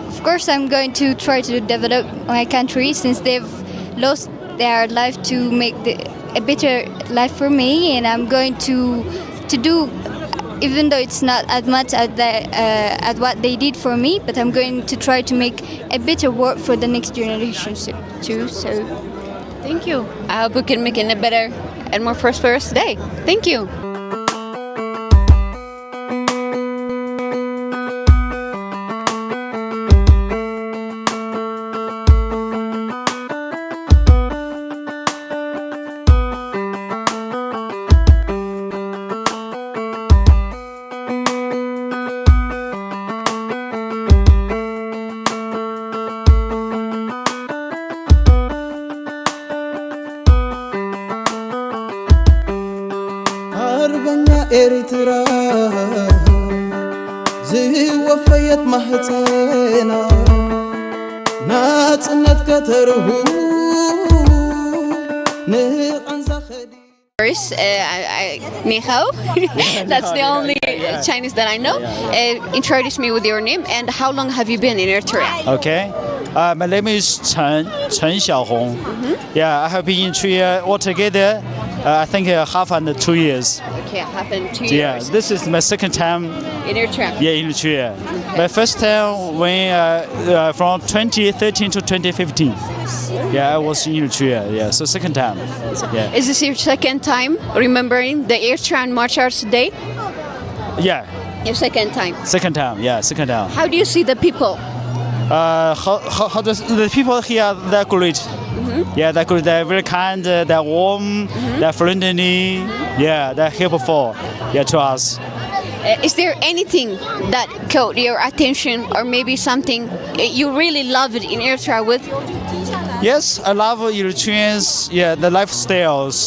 of course, I'm going to try to develop my country since they've lost their life to make the, a better life for me, and I'm going to to do, even though it's not as much as the, uh, as what they did for me, but I'm going to try to make a better work for the next generation so- too. So, thank you. I hope we can make it a better and more prosperous day. Thank you. ኣርበኛ ኤርትራ ዝወፈየት ማህፀና ናፅነት ከተርሁ ንቓንዛ ኸዲ First, uh, I, I, 你好. That's the only Chinese that I know. Uh, introduce me with your name and how long have you been in Eritrea? Okay. Uh, my name is Chen, Chen Xiaohong. Yeah, I have been in Eritrea altogether, uh, I think uh, half and two years. Okay, half and two Yeah, years. This is my second time In Eritrea? Yeah, in Eritrea. My first time when uh, uh, from twenty thirteen to twenty fifteen. Yeah, I was in Eritrea. Yeah, so second time. Yeah. Is this your second time remembering the Eritrean Martyrs Day? Yeah. Your second time. Second time, yeah, second time. How do you see the people? Uh, how, how, how does the people here, they're great. Yeah, they're good. They're very kind. Uh, they're warm. They're friendly. Yeah, they're helpful. Yeah, to us. Uh, is there anything that caught your attention, or maybe something uh, you really loved in Eritrea with? Yes, I love Eritreans. Yeah, the lifestyles.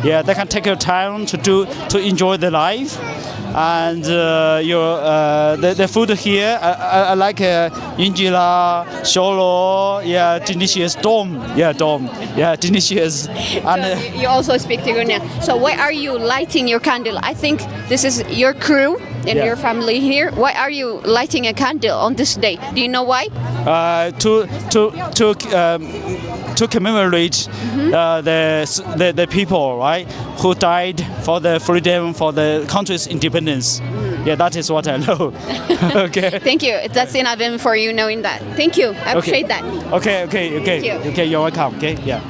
Yeah, they can take your time to do to enjoy the life, and uh, your uh, the, the food here. I, I, I like uh, injera, shoro. Yeah, delicious. Dom. Yeah, dom. Yeah, delicious. And uh, You also speak Tigrinya. So why are you lighting your candle? I think this is your crew and Yeah. your family here. Why are you lighting a candle on this day? Do you know why? Uh, to to to um, to commemorate uh, the, the the people, right, who died for the freedom, for the country's independence. Yeah, that is what I know. Okay. Thank you. That's enough for you knowing that. Thank you. I appreciate that. Okay, okay, okay. Thank you. Okay, you're welcome. Okay, yeah.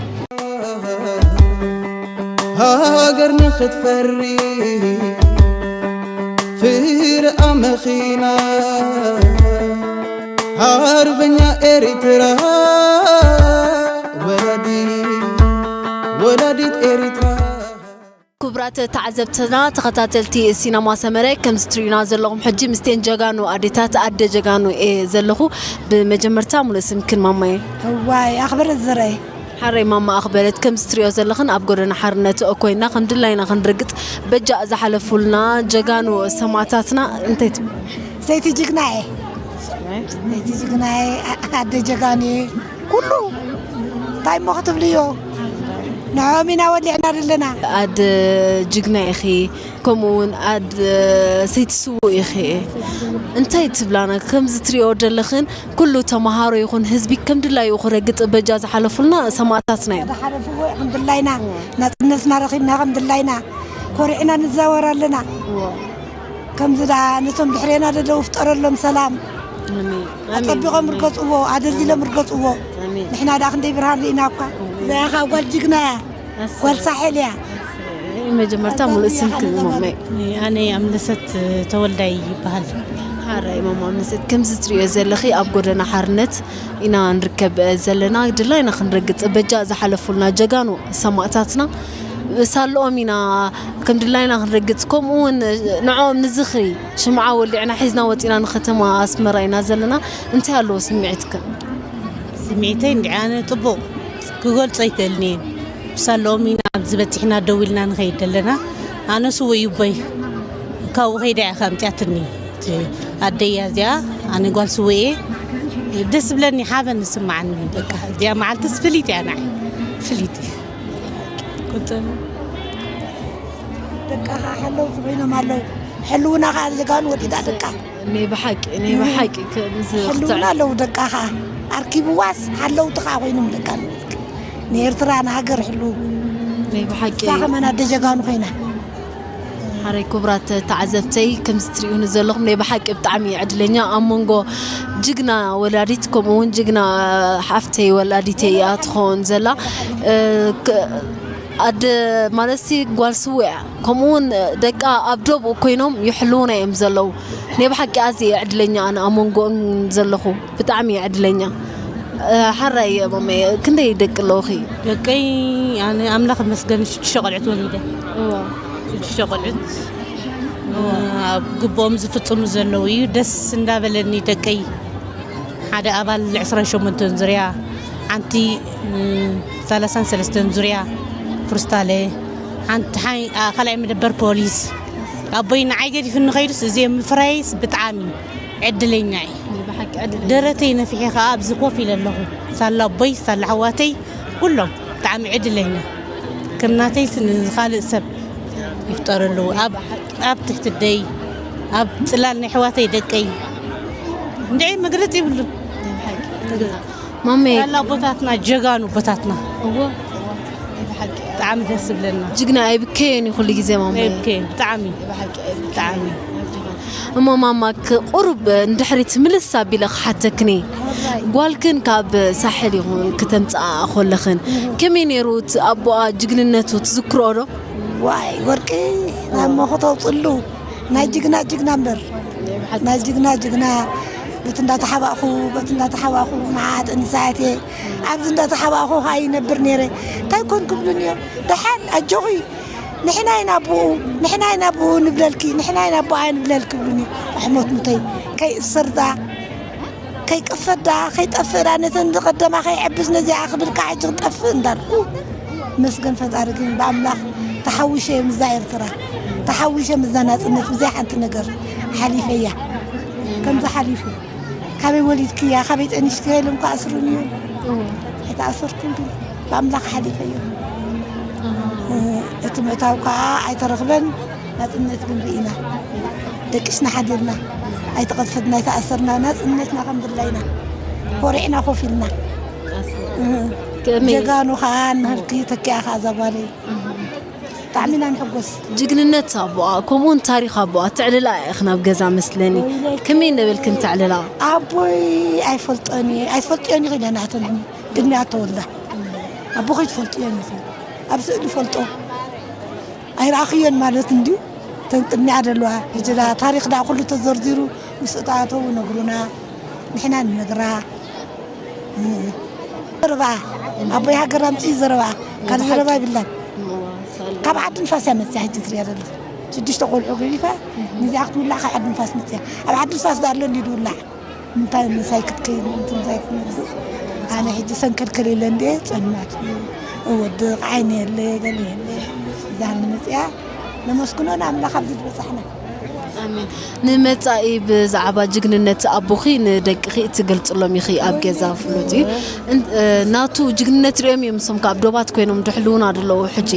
ሃገር ንኽትፈሪ ፍርኣ መኺና ኣርበኛ ኤርትራ ወላዲ ወላዲት ኤርትራ ክቡራት ተዓዘብትና፣ ተኸታተልቲ ሲነማ ሰመረ፣ ከምዚ ትርእዩና ዘለኹም ሕጂ ምስቴን ጀጋኑ ኣዴታት፣ ኣደ ጀጋኑ እየ ዘለኹ። ብመጀመርታ ሙሉእ ስምክን ማማየ? እዋይ ኣኽበረት ዘርኣይ። ሓረይ ማማ ኣኽበረት፣ ከምዚ ትርእዮ ዘለኽን ኣብ ጎደና ሓርነት ኮይና ከም ድላይና ክንርግጽ በጃ ዝሓለፉልና ጀጋኑ ሰማእታትና እንታይ ትብሉ? ሰይቲ ጅግና እየ። ሰይቲ ጅግና እየ። ኣደ ጀጋኑ እየ። ኩሉ እንታይ እሞ ክትብልዮ? ንዕኦም ኢና ወሊዕና ዘለና። ኣድ ጅግና ኢኺ፣ ከምኡ እውን ኣድ ሰይቲ ስዉእ ኢኺ። እንታይ ትብላና? ከምዚ ትሪኦ ዘለኽን ኩሉ ተምሃሮ ይኹን ህዝቢ ከም ድላዩ ክረግጽ በጃ ዝሓለፉልና ሰማእታትና እዮም። ዝሓለፍዎ ከም ድላይና፣ ናጽነትና ረኺብና ከም ድላይና ኮሪዕና ንዛወር ኣለና። ከምዚ ደኣ ነቶም ድሕሬና ደለዉ ፍጠረሎም ሰላም። ኣሜን። ኣጸቢቖም ርገጽዎ፣ ኣደልዲሎም ርገጽዎ። ኣሜን። ንሕና ደኣ ክንደይ ብርሃን ርኢና እኳ። እዛ እያ ኸኣ ጓል ጅግና እያ። ኣሰይ። ጓል ሳሕል እያ። ኣሰይ። መጀመርታ ሙሉእ ስምኪ እሞመይ? ኣነ ኣምለሰት ተወልዳይ ይበሃል። ሓራይ ማማ ኣምለሰት፣ ከምዚ ትርእዮ ዘለኺ ኣብ ጎደና ሓርነት ኢና ንርከብ ዘለና። ድላይና ክንረግጽ በጃ ዝሓለፉልና ጀጋኑ ሰማእታትና ሳልኦም ኢና ከም ድላይና ክንረግጽ፣ ከምኡ እውን ንዕኦም ንዝኽሪ ሽምዓ ወሊዕና ሒዝና ወጺና ንከተማ ኣስመራ ኢና ዘለና። እንታይ ኣለዎ ስምዒትካ? ስምዒተይ እንድዒ ኣነ ጽቡቕ ክገልጾ ኣይክእልን እየ። ብሳልኦም ኢና ኣብዚ በጺሕና ደው ኢልና ንኸይድ ዘለና። ኣነ ስዉእ እዩ ኣቦይ። ካብኡ ከይዳ እያ ከምጽኣትኒ። እቲ ኣደይ እያ እዚኣ፣ ኣነ ጓል ስዉእ እየ። ደስ ዝብለኒ ሓበን ዝስምዓኒ በቃ። እዚኣ መዓልትስ ፍልይቲ እያ ንዓይ። ፍልይቲ። ቁጠባ። ደቃ ኸዓ ሓለውቲ ኮይኖም ኣለዉ። ሕልውና ኸዓ ጀጋኑ ወሊዳ ደቃ። ናይ ብሓቂ፣ ናይ ብሓቂ ከምዚ ሕልውና ኣለዉ ደቃ ኸዓ። ኣርኪብዋስ ሓለውቲ ኸዓ ኮይኖም ደቃ ንወልድ። ንኤርትራ ንሃገር ሕልው። ናይ ብሓቂ። እሳ ኸማን ኣደ ጀጋኑ ኮይና። ሓረይ ክቡራት ተዓዘብተይ፣ ከምዚ ትሪኡኒ ዘለኹም ናይ ብሓቂ ብጣዕሚ ዕድለኛ ኣብ መንጎ ጅግና ወላዲት ከምኡ እውን ጅግና ሓፍተይ ወላዲተይ እያ ትኸውን ዘላ። እ፣ ክ-፣ ኣደ ማለትሲ ጓል ስውእ እያ። ከምኡ እውን ደቃ ኣብ ዶብኡ ኮይኖም ይሕልዉና እዮም ዘለዉ። ናይ ብሓቂ ኣዝየ እየ ዕድለኛ ኣነ ኣብ መንጎኦም ዘለኹ። ብጣዕሚ እየ ዕድለኛ። እ፣ ሓራይ እየ ማመይ፣ ክንደይ ደቂ ኣለዉኺ? ደቀይ ኣነ ኣምላኽ ይመስገን ሽዱሽተ ቆልዑት ወሊደ። እዋ። ሽዱሽተ ቆልዑት። እዋ። ኣብ ግብኦም ዝፍጽሙ ዘለዉ እዩ። ደስ እንዳበለኒ ደቀይ። ሓደ ኣባል ዕስራን ሸሞንተን ዙርያ፣ ሓንቲ፣ እ፣ ሰላሳን ሰለስተን ዙርያ ፍርስታለ፣ ሓንቲ ሓይ-፣ ኣ፣ ካልኣይ መደበር ፖሊስ። ኣቦይ ንዓይ ገዲፉኒ ከይዱስ እዚ ምፍራይስ ብጣዕሚ ዕድለኛ እየ። ናይ ብሓቂ ዕድለኛ። ደረተይ ነፊሐ ኸዓ ኣብዚ ኮፍ ኢለ ኣለኹ። ሳላ ኣቦይ፣ ሳላ ኣሕዋተይ፣ ኩሎም ብጣዕሚ ዕድለኛ። ከም ናተይስ ንኻልእ ሰብ ይፍጠረሉ። ኣብ፣ ኣብ ትሕቲ ኣደይ፣ ኣብ ጽላል ናይ ኣሕዋተይ ደቀይ። እንድዒ መግለጺ የብሉን። ናይ ብሓቂ። መግለጺ። ማሜ። ሳላ ኣቦታትና፣ ጀጋኑ ኣቦታትና። እዎ፣ እዎ። ናይ ብሓቂ። ብጣዕሚ ደስ ዝብለና። ጅግና ኣይብከየን እዩ ኩሉ ግዜ ማሜ። ኣይብከየን፣ ብጣዕሚ። ናይ ብሓቂ ኣይብከየን። ብጣዕሚ። እሞ ማማ፣ ክ-፣ ቁሩብ ንድሕሪት ምልስ ኣቢለ ክሓተክን እየ። ጓልክን ካብ ሳሕል ይኹን ክተምጽኣ ከለኽን፣ ከመይ ነይሩ እቲ ኣቦኣ ጅግንነቱ ትዝክርኦ ዶ? ዋይ፣ ወርቂ ናብ መኹ ተውጽሉ። ናይ ጅግና ጅግና እምበር። ናይ ጅግና ጅግና። በቲ እንዳተሓባእኹ፣ በቲ እንዳተሓባእኹ፣ ንዓ ጠኒሳ እየ። ኣብዚ እንዳተሓባእኹ ኸዓ ይነብር ነይረ። እንታይ ኮን ክብሉኒ እዮም? ደሓን ኣጆኺ። ንሕና ኢና ኣቦኡ፣ ንሕና ኢና ኣቦኡ ንብለልኪ፣ ንሕና ኢና ኣቦኣ ንብለልኪ ይብሉኒ። ኣሕሞት ሙተይ፣ ከይእሰር ደኣ፣ ከይቀፈት ደኣ፣ ከይጠፍእ ደኣ፣ ነተን ዝቐደማ ከይዕብስ ነዚኣ ክብል ከዓ ሕጂ ክጠፍእ እንዳልኩ። መስገን ፈጣሪ ግን ብኣምላኽ ተሓዊሸ ምስዛ ኤርትራ፣ ተሓዊሸ ምስዛ ናጽነት፣ ብዘይ ሓንቲ ነገር ሓሊፈያ። ከምዚ ሓሊፉ። ካበይ ወሊድክያ፣ ካበይ ጠኒስክያ ኢሎም ክኣስሩኒ እዮም። እዎ። ኣይተኣሰርኩን ግን ብኣምላኽ ሓሊፈዮ። ኣሃ። እ፣ እቲ ምእታው ከዓ ኣይተረኽበን፣ ናጽነት ግን ርኢና። ደቂስና ሓዲርና፣ ኣይተቐፈትና፣ ኣይተኣሰርና፣ ናጽነትና ከም ድላይና ኮሪዕና ኮፍ ኢልና። ኣስ-፣ እ፣ ከመይ? ጀጋኑ ከዓ ንህልኪ ተኪኣ ከዓ እዛ ጓለይ። እህ። ብጣዕሚ ኢና ንሕጎስ። ጅግንነት ኣቦኣ፣ ከምኡውን ታሪኽ ኣቦኣ ተዕልላ ኢኽን ኣብ ገዛ መስለኒ። ከመይ እናበልክን ተዕልላ? ኣቦይ ኣይፈልጦን እየ፣ ኣይትፈልጥዮን ኢኺ ኢለናተን ቅድሚኣ ተወልዳ። ኣቦኺ ትፈልጥዮን ኢኺ። ኣብ ስእሊ ፈልጦ። ኣይረኣኽዮን ማለት እንድዩ። ተን ቅድሚኣ ዘለዋ። ሕጂ ደኣ ታሪኽ ደኣ ኩሉ ተዘርዚሩ ምስ እተኣተዉ ነግሩና። ንሕና ንነግራ። ዘረባ ኣቦይ ሃገር ኣምፅኡ ዘረባ ካልእ ዘረባ የብላን። ካብ ዓዲ ንፋስ እያ መፅያ ሕጂ ትሪኣ ዘለኹ። ሽዱሽተ ቆልዑ ገዲፋ፣ ነዚኣ ክትውላዕ ካብ ዓዲ ንፋስ መፅያ። ኣብ ዓዲ ንፋስ ዶ ኣሎ እንዲ ዝውላዕ? እንታይ ምሳይ ክትከይድ፣ ምሳይ ክትመፅእ? ኣነ ሕጂ ሰንከልከል ኢለ እንደ ፀልማት። ወዲ ቃዓይኒ የለ፣ ገለ የለ። እዛ ንመፅያ ነመስግኖ ንኣምላኽ ኣብዚ ዝበፃሕና። ኣሜን። ንመጻኢ ብዛዕባ ጅግንነት ኣቦኺ ንደቅኺ እትገልጽሎም ኢኺ ኣብ ገዛ ፍሉጥ እዩ። እን-፣ እ፣ ናቱ ጅግንነት ሪኦም እዮም እሶም ከኣ ኣብ ዶባት ኮይኖም ድሕልዉና ዘለዉ ሕጂ።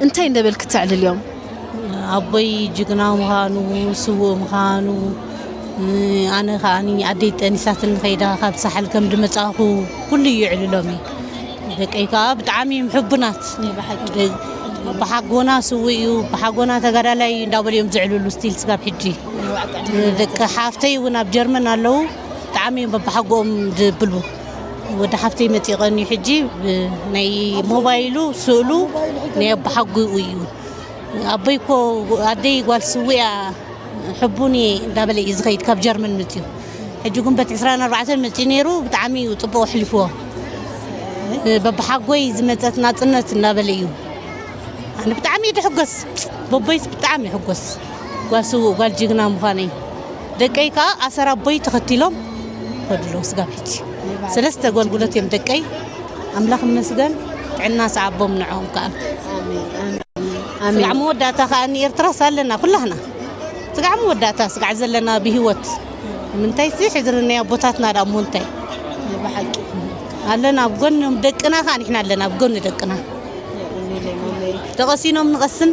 እንታይ እንደበልኪ ተዕልልዮም? ኣቦይ ጅግና ምዃኑ፣ ስዉእ ምዃኑ፣ እ፣ ኣነ ከኣ ኣደይ ጠኒሳትኒ ከይዳ ካብ ሳሕል ከም ድመጻእኹ ኩሉ ይዕልሎም እዩ። ደቀይ ከኣ ብጣዕሚ እዮም ሕቡናት። ናይ ብሓቂ። ደ-፣ ብሓጎና ስዉእ እዩ፣ ብሓጎና ተጋዳላይ እንዳበሉ እዮም ዝዕልሉ ስቲል ስጋብ ሕጂ። ደቂ ሓፍተይ እውን ኣብ ጀርመን ኣለዉ፣ ብጣዕሚ እዮም በብሓጎኦም ዝብሉ። ወዲ ሓፍተይ መጺኡ ቀንዩ ሕጂ ብ-፣ ናይ ሞባይሉ ስእሉ ናይ ኣቦሓጎኡ እዩ። ኣቦይ እኮ ኣደይ ጓል ስዉእ እያ፣ ሕቡን እየ እንዳበለ እዩ ዝኸይድ ካብ ጀርመን መጺኡ። ሕጂ ጉንበት ዕስራን ኣርባዕተን መጺኡ ነይሩ፣ ብጣዕሚ እዩ ጽቡቕ ኣሕሊፍዎ። በብሓጎይ ዝመጸት ናጽነት እንዳበለ እዩ። ኣነ ብጣዕሚ እየ ድሕጎስ፣ በቦይስ ብጣዕሚ ይሕጎስ። ጓል ስዉእ፣ ጓል ጅግና ምዃነይ። ደቀይ ከኣ ኣሰር ኣቦይ ተኸቲሎም ከድሎ ስጋብ ሕጂ። ሰለስተ ኣገልግሎት እዮም ደቀይ። ኣምላኽ ይመስገን፣ ጥዕና ሰዓቦም ንዕኦም ከኣ። ኣሜን፣ ኣሜን፣ ኣሜን። ስጋዕ መወዳእታ ከኣ ንኤርትራስ ኣለና ኩላህና። ስጋዕ መወዳእታ ስጋዕ ዘለና ብህይወት። ምንታይሲ ሕድሪ ናይ ኣቦታትና ደኣ እሞ እንታይ? ብሓቂ። ኣለና ኣብ ጎኖም ደቅና ከኣ ንሕና ኣለና ኣብ ጎኒ ደቅና። የቕንየለይ ማመይ። ተቐሲኖም ንቐስን፣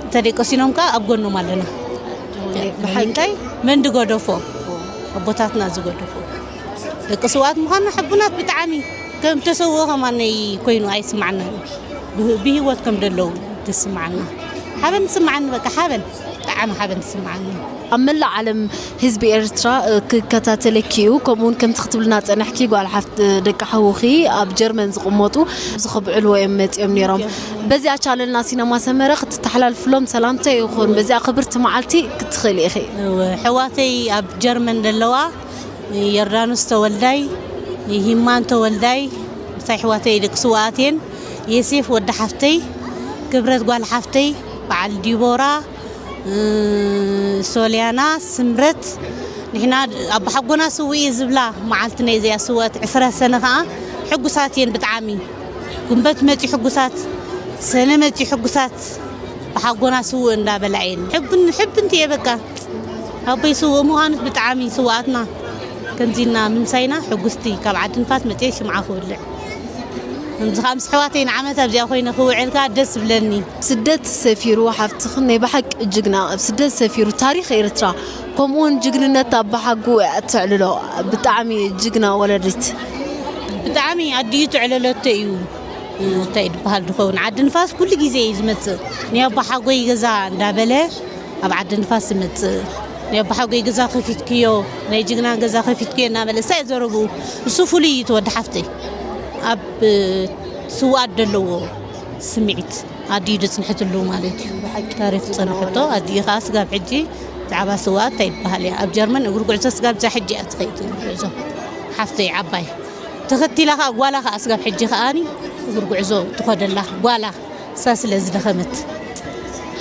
እንተደይቀሲኖም ከኣ ኣብ ጎኖም ኣለና። ብሓቂ። እንታይ መን ድገደፎ? ኣቦታትና ዝገደፎ። ደቂ ስውኣት ምዃንና ሕቡናት ብጣዕሚ። ከም ተሰውኦ ከማነይ ኮይኑ ኣይስማዓናን። ብህ-፣ ብህይወት ከም ደለዉ ዝስማዓና። ሓበን ዝስማዓኒ በቃ ሓበን። ብጣዕሚ ሓበን ዝስማዓኒ። ኣብ መላእ ዓለም ህዝቢ ኤርትራ፣ እ፣ ክከታተለኪ እዩ። ከምኡ እውን ከምቲ ክትብልና ጸናሕኪ ጓል ሓፍት፣ እ፣ ደቂ ሓውኺ ኣብ ጀርመን ዝቕመጡ ኣብዚ ከብዕልዎ እዮም መጺኦም ነይሮም። በዚኣ ቻነልና ሲነማ ሰመረ ክትተሓላልፍሎም ሰላምታ ይኹን። በዚኣ ክብርቲ መዓልቲ ክትኽእሊ ኢኺ። እወ፣ ኣሕዋተይ ኣብ ጀርመን ዘለዋ ዮርዳኖስ ተወልዳይ፣ ሂማን ተወልዳይ፣ ምሳይ ኣሕዋተይ ደቂ ስውኣት እየን። ዮሴፍ ወዲ ሓፍተይ፣ ክብረት ጓል ሓፍተይ፣ በዓል ዲቦራ፣ እ፣ ሶልያና፣ ስምረት፣ ንሕና ኣቦሓጎና ስውእ እዩ ዝብላ መዓልቲ ናይ እዚኣ ስውኣት ዕስራ ሰነ ከኣ ሕጉሳት እየን ብጣዕሚ። ጉንበት መጺኡ ሕጉሳት፣ ሰነ መጺኡ ሕጉሳት፣ ብሓጎና ስውእ እንዳበላ እየን። ሕብን-፣ ሕብንቲ እየ በቃ። ኣቦይ ስውእ ምዃኑስ ብጣዕሚ ስውኣትና ከምዚና ምምሳይና ሕጉስቲ ካብ ዓዲ ንፋስ መጺኤ ሽምዓ ክውልዕ። ከምዚ ከኣ ምስ ኣሕዋተይ ንዓመት ኣብዚኣ ኮይነ ክውዕል ከኣ ደስ ዝብለኒ። ስደት ሰፊሩ ሓፍትኽን ናይ ብሓቂ ጅግና ኣብ ስደት ሰፊሩ ታሪኽ ኤርትራ ከምኡውን ጅግንነት ኣባሓጉ እያ እተዕልሎ። ብጣዕሚ ጅግና ወለዲት። ብጣዕሚ ኣዲኡ ትዕለለቶ እዩ። እንታይ ድበሃል ድኸውን? ዓዲ ንፋስ ኩሉ ግዜ እዩ ዝመጽእ። ናይ ኣባሓጎይ ገዛ እንዳበለ ኣብ ዓዲ ንፋስ ዝመጽእ። ናይ ኣባሓጎይ ገዛ ከፊትክዮ፣ ናይ ጅግና ገዛ ከፊትክዮ እናበለ እሳ እዩ ዘረብኡ። እሱ ፍሉይ እዩ እቲ ወዲ ሓፍተይ። ኣብ ስውኣት ዘለዎ ስምዒት ኣዲኡ ዘጽንሐትሉ ማለት እዩ። ብሓቂ ታሪኽ ዝጸንሐቶ ኣዲኡ ከኣ ስጋብ ሕጂ ብዛዕባ ስውኣት እንታይ ይበሃል እያ። ኣብ ጀርመን እግሪ ጉዕዞ ስጋብ እዛ ሕጂ እያ ትኸይድ እግሪ ጉዕዞ። ሓፍተይ ዓባይ ተኸቲላ ከኣ ጓላ ከኣ ስጋብ ሕጂ ከኣኒ እግሪ ጉዕዞ ትኸደላ ጓላ እሳ ስለ ዝደኸመት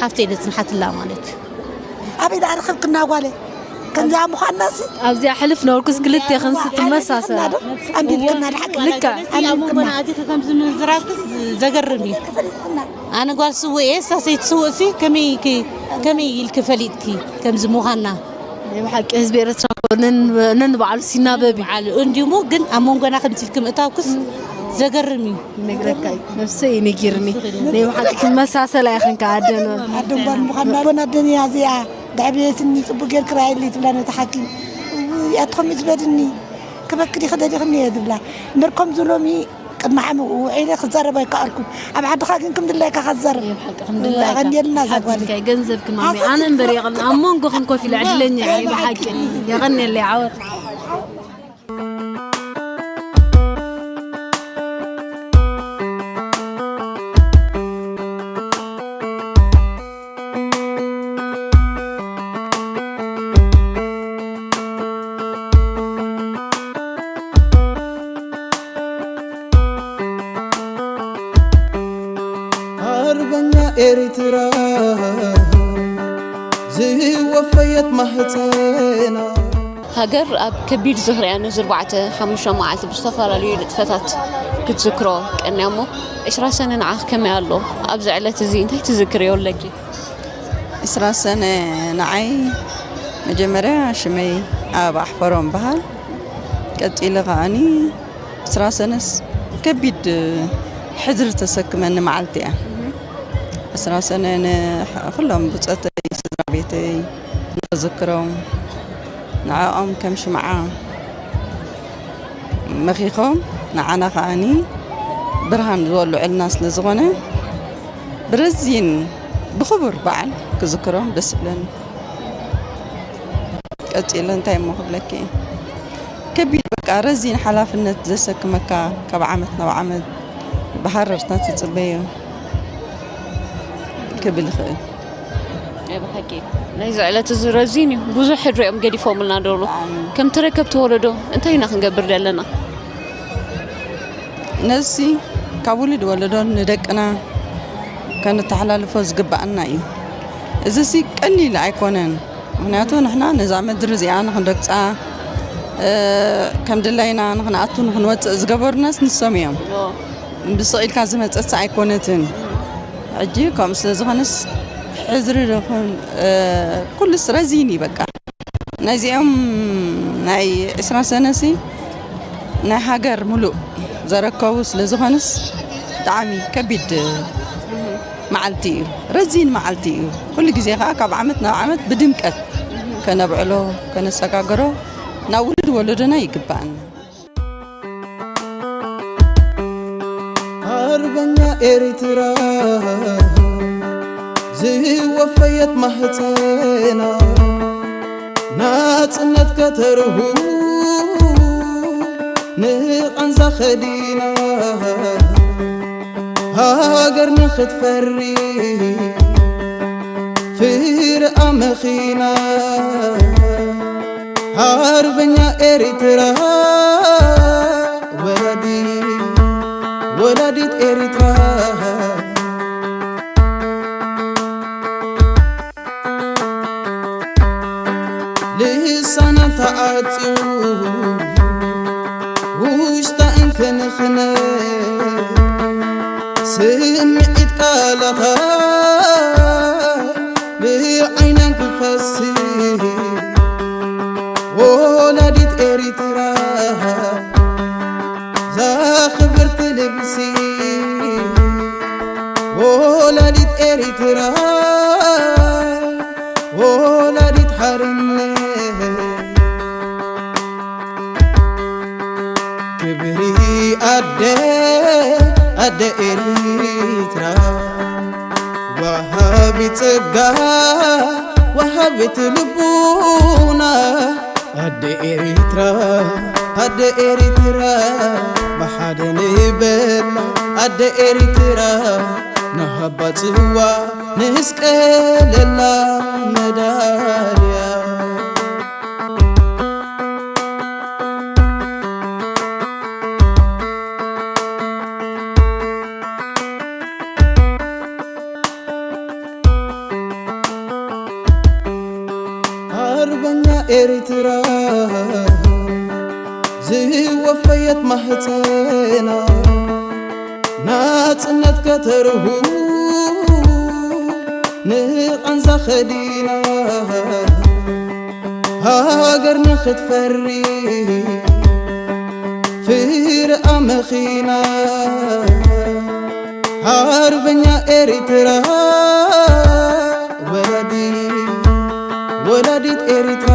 ሓፍተይ ዘጽንሓትላ ማለት እዩ። ኣበይ ደኣ ረኸብክና ጓለይ? ከምዚኣ ምዃንናሲ ኣብዚኣ ሕልፍ ነበርኩስ ክልቴኽን ስትመሳሰላ። ኣንቢብክና ደሓቂ። ልክዕ። ኣንቢብክና። ኣቲኺ ከምዚ ምዝራብክስ ዘገርም እዩ። ኣነ ጓል ስውእ እየ፣ እሳ ሰይቲ ስውእ ሲ ከመይ ክ-፣ ከመይ ኢልኪ ፈሊጥኪ ከምዚ ምዃንና? ናይ ብሓቂ ህዝቢ ኤርትራ እኮ ነን-፣ ነንባዕሉ ሲናበብ እዩ። በዓል እንዲሞ ግን ኣብ መንጎና ከምዚ ኢልኪ ምእታውክስ ዘገርም እዩ። ይነግረካ እዩ። ነብሰይ እዩ ነጊርኒ። ናይ ብሓቂ ትመሳሰላ ኢኽን ከኣ ኣደን ኣደን ጓል ምዃንና። ኣቦን ኣደን እያ እዚኣ። ደዕብየትኒ፣ ጽቡቅ ጌርኪ ርኣይለይ ትብላ ነታ ሓኪም። እውይ፣ ኣቲ ከምኡ ትበልኒ፣ ክበኪ ዲኺ ደሊኽኒ እየ ዝብላ። እምበር ከምዚ ሎሚ ቅድሚ ዓሚ ውዒለ ክዛረብ ኣይከኣልኩን። ኣብ ዓድኻ ግን ከም ድላይካ ክትዛረብ። ናይ ብሓቂ ከም ድላይካ። ኣቐንየልና እዛ ጓለይ። ሓቢርካ ገንዘብክን ማሚ፣ ኣነ እምበር የቐን-፣ ኣብ መንጎኽን ኮፍ ኢለ ዕድለኛ እየ፣ ናይ ብሓቂ። የቐንየለይ ዓወት። ኤርትራ ዝወፈየት ማህፀና። ሃገር ኣብ ከቢድ ዝኽሪ እያ። ነዚ ኣርባዕተ ሓሙሽተ መዓልቲ ብዝተፈላለዩ ንጥፈታት ክትዝክሮ ቀንያ እሞ፣ ዕስራ ሰነ ንዓኺ ከመይ ኣሎ? ኣብዚ ዕለት እዚ እንታይ ትዝክርዮ ኣለኪ? ዕስራ ሰነ ንዓይ መጀመርያ ሽመይ ኣብ ኣሕፈሮም በሃል። ቀጺለ ከኣኒ ዕስራ ሰነስ ከቢድ ሕድሪ ተሰክመኒ መዓልቲ እያ። ዕስራ ሰነ ንኩሎም ብጾተይ፣ ስድራ ቤተይ ንኽዝክሮም፣ ንዕኦም ከም ሽምዓ መኺኾም፣ ንዓና ከኣኒ ብርሃን ዝወልዑልና ስለ ዝኾነ፣ ብረዚን ብኽቡር በዓል ክዝክሮም ደስ ይብለኒ። ቀጺለ እንታይ እሞ ክብለኪ፣ ከቢድ በቃ ረዚን ሓላፍነት ዘሰክመካ፣ ካብ ዓመት ናብ ዓመት ብሃረርታ ትጽበዮ ክብል ይኽእል። ናይ ብሓቂ ናይዚ ዕለት እዚ ረዚን እዩ። ብዙሕ ሕድሪ እዮም ገዲፎምልና ደሎ። ከም ተረከብቲ ወለዶ እንታይ ኢና ክንገብር ዘለና? ነዚ ካብ ውሉድ ወለዶ ንደቅና ከነተሓላልፎ ዝግብኣና እዩ። እዚ ሲ ቀሊል ኣይኮነን። ምክንያቱ ንሕና ነዛ ምድሪ እዚኣ ንክንረግፃ፣ እ፣ ከም ድላይና ንክንኣቱ ንክንወፅእ ዝገበሩናስ ንሶም እዮም። ብስቕ ኢልካ ዝመፀት ኣይኮነትን። ሕጂ ከምኡ ስለ ዝኾነስ ሕድሪ ይኹን፣ እ፣ ኩሉስ ረዚን እዩ በቃ። ናይዚኦም ናይ ዕስራ ሰነሲ ናይ ሃገር ሙሉእ ዘረከቡ ስለ ዝኾኑስ ብጣዕሚ ከቢድ መዓልቲ እዩ። ረዚን መዓልቲ እዩ። ኩሉ ግዜ ከዓ ካብ ዓመት ናብ ዓመት ብድምቀት ከነብዕሎ፣ ከነሰጋግሮ ናብ ውሉድ ወለዶና ይግባኣና። ኣርበኛ ኤርትራ ዝወፈየት ማህፀና ናጽነት ከተርሁ ንቓንዛ ኸዲና ሃገር ንኽትፈሪ ፍርኣ መኺና ሓርበኛ ኤርትራ ወላዲ ወላዲት ኤርትራ ልሳና ተዓጽዩ ውሽጣ እንክንኽነ ስምዒት ቃላታ ብዓይናን ክፈስስ ወላዲት ኤርትራ ዛኽብርቲ ልብሲ ወላዲት ኤርትራ ወላዲት ሓርነት ክብሪ ኣደ ኣደ ኤርትራ ወሃቢ ጸጋ ወሃቢት ልቡና ኣደ ኤርትራ ኣደ ኤርትራ ብሓደ ንበላ ኣደ ኤርትራ ንሃባ ጽዋ ንስቀለላ መዳልያ ኣርበኛ ኤርትራ ዝወፈየት ማህፀና ናጽነት ከተርሁ ንቓንዛ ኸዲና ሃገር ንኽትፈሪ ፍርኣ መኺና ሓርበኛ ኤርትራ ወላዲ ወላዲት ኤርትራ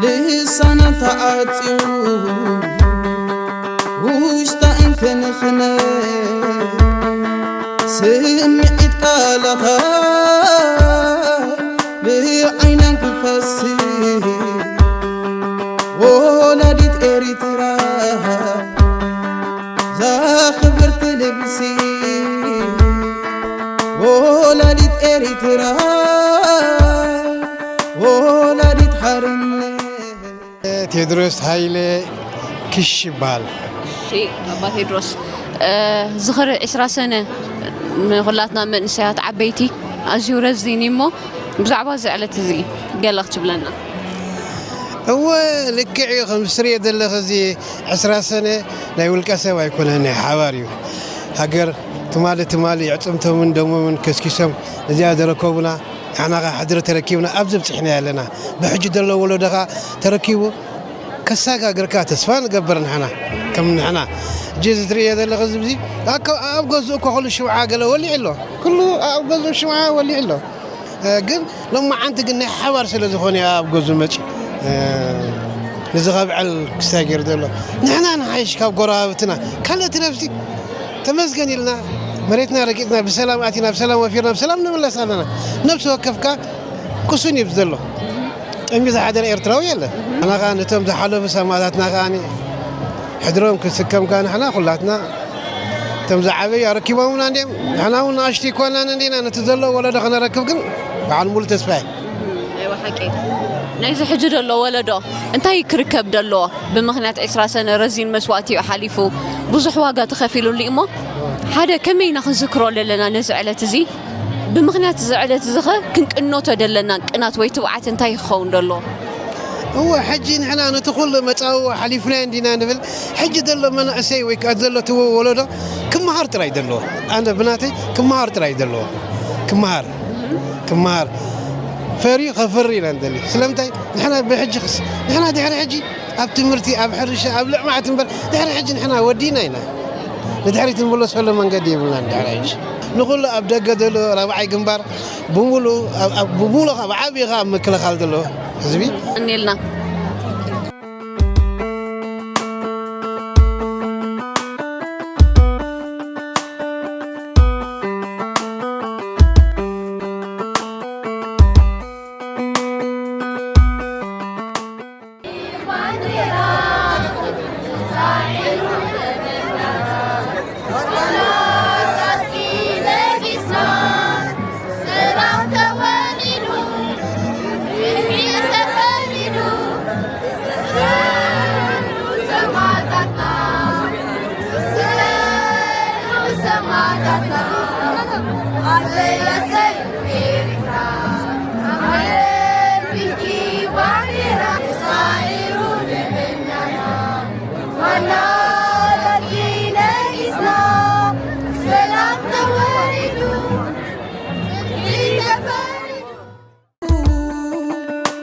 ልሳና ተዓጽዩ ውሽጣ እንክንኽነ ስምዒት ቃላታ ብዓይናን ክፈስስ ወላዲት ኤርትራ ዛኽብርቲ ልብሲ ወላዲት ኤርትራ ወላዲት ሓርነት ቴድሮስ ሃይለ ክሽ ይበሃል። እሺ ኣባ ቴድሮስ፣ ዝኽሪ ዕስራ ሰነ ንኹላትና መንእሰያት ዓበይቲ ኣዝዩ ረዚን እዩ እሞ፣ ብዛዕባ እዚ ዕለት እዚ ገለ ክትብለና? እወ፣ ልክዕ እዩ። ከም ዝትርእዮ ዘለኺ እዚ ዕስራ ሰነ ናይ ውልቀ ሰብ ኣይኮነን፣ ናይ ሓባር እዩ። ሃገር ትማሊ ትማሊ የዕጽምቶምን ደሞምን ከስኪሶም እዚኣ ዘረከቡና፣ ንሕና ኸዓ ሕድሪ ተረኪብና ኣብዚ ኣብጺሕና ኣለና። ብሕጂ ዘሎ ወለዶ ኸዓ ተረኪቡ ከሳጋግርካ ተስፋ ንገብር ንሕና። ከም ንሕና ሕጂ እዚ ትርእዮ ዘለኺ ህዝቢ እዚ ኣከ- ኣብ ገዝኡ እኮ ኩሉ ሽምዓ ገለ ወሊዑ ኣሎ። ኩሉ ኣብ ገዝኡ ሽምዓ ወሊዑ ኣሎ። እ፣ ግን ሎማዓንቲ ግን ናይ ሓባር ስለ ዝኾነ ኣብ ገዝኡ መፂኡ፣ እ፣ ነዚ ካብ በዓል ክስታይ ገይሩ ዘሎ። ንሕና ንሓይሽ ካብ ጎረባብትና። ካልኦት ነብሲ ተመስገን ኢልና መሬትና ረጊፅና ብሰላም ኣቲና ብሰላም ወፊርና ብሰላም ንምለስ ኣለና። ነብሲ ወከፍካ ቅሱን እዩ ዘሎ። ጠሚ ዝሓደረ ኤርትራዊ የለ። ኣና ከዓ ነቶም ዝሓለፉ ሰማእታትና ከዓ ሕድሮም ክስከም ከዓ ንሕና ኩላትና እቶም ዝዓበዩ ኣረኪቦምና እንዲም። ንሕና እውን ንኣሽቱ ይኮናን እንዲና ነቲ ዘሎ ወለዶ ክነረክብ ግን በዓል ሙሉ ተስፋ እየ። ኣይዋ ሓቂ። ናይዚ ሕጂ ዘሎ ወለዶ እንታይ ክርከብ ደለዎ? ብምኽንያት ዕስራ ሰነ ረዚን መስዋእቲ እዩ ሓሊፉ፣ ብዙሕ ዋጋ ተኸፊሉሉ እዩ እሞ፣ ሓደ ከመይ ኢና ክንዝክሮ ዘለና ነዚ ዕለት እዚ? ብምኽንያት እዚ ዕለት እዚ ኸ ክንቅነቶ ደለና ቅናት ወይ ትብዓት እንታይ ክኸውን ደለዎ? እወ፣ ሕጂ ንሕና ነቲ ኩሉ መጻውዎ ሓሊፍናዮ እንዲና ንብል። ሕጂ ዘሎ መናእሰይ ወይ ከዓ ዘሎ እቲ ወለዶ ክመሃር ጥራይ ዘለዎ። ኣነ ብናተይ ክመሃር ጥራይ ዘለዎ። ክመሃር፣ ክመሃር። ፈርዩ ከፍሪ ኢና ንደሊ። ስለምንታይ? ንሕና ብሕጂ ክስ-፣ ንሕና ድሕሪ ሕጂ ኣብ ትምህርቲ፣ ኣብ ሕርሻ፣ ኣብ ልዕማት እምበር ድሕሪ ሕጂ ንሕና ወዲና ኢና። ንድሕሪት ንምለሰሉ መንገዲ የብልናን ድሕሪ ሕጂ። ንኹሉ ኣብ ደገ ዘሎ ራብዓይ ግንባር ብምሉ፣ ኣብ፣ ኣብ፣ ብምሉ ካብ ዓብዪ ኣብ ምክልኻል ዘሎ ህዝቢ። እኔልና።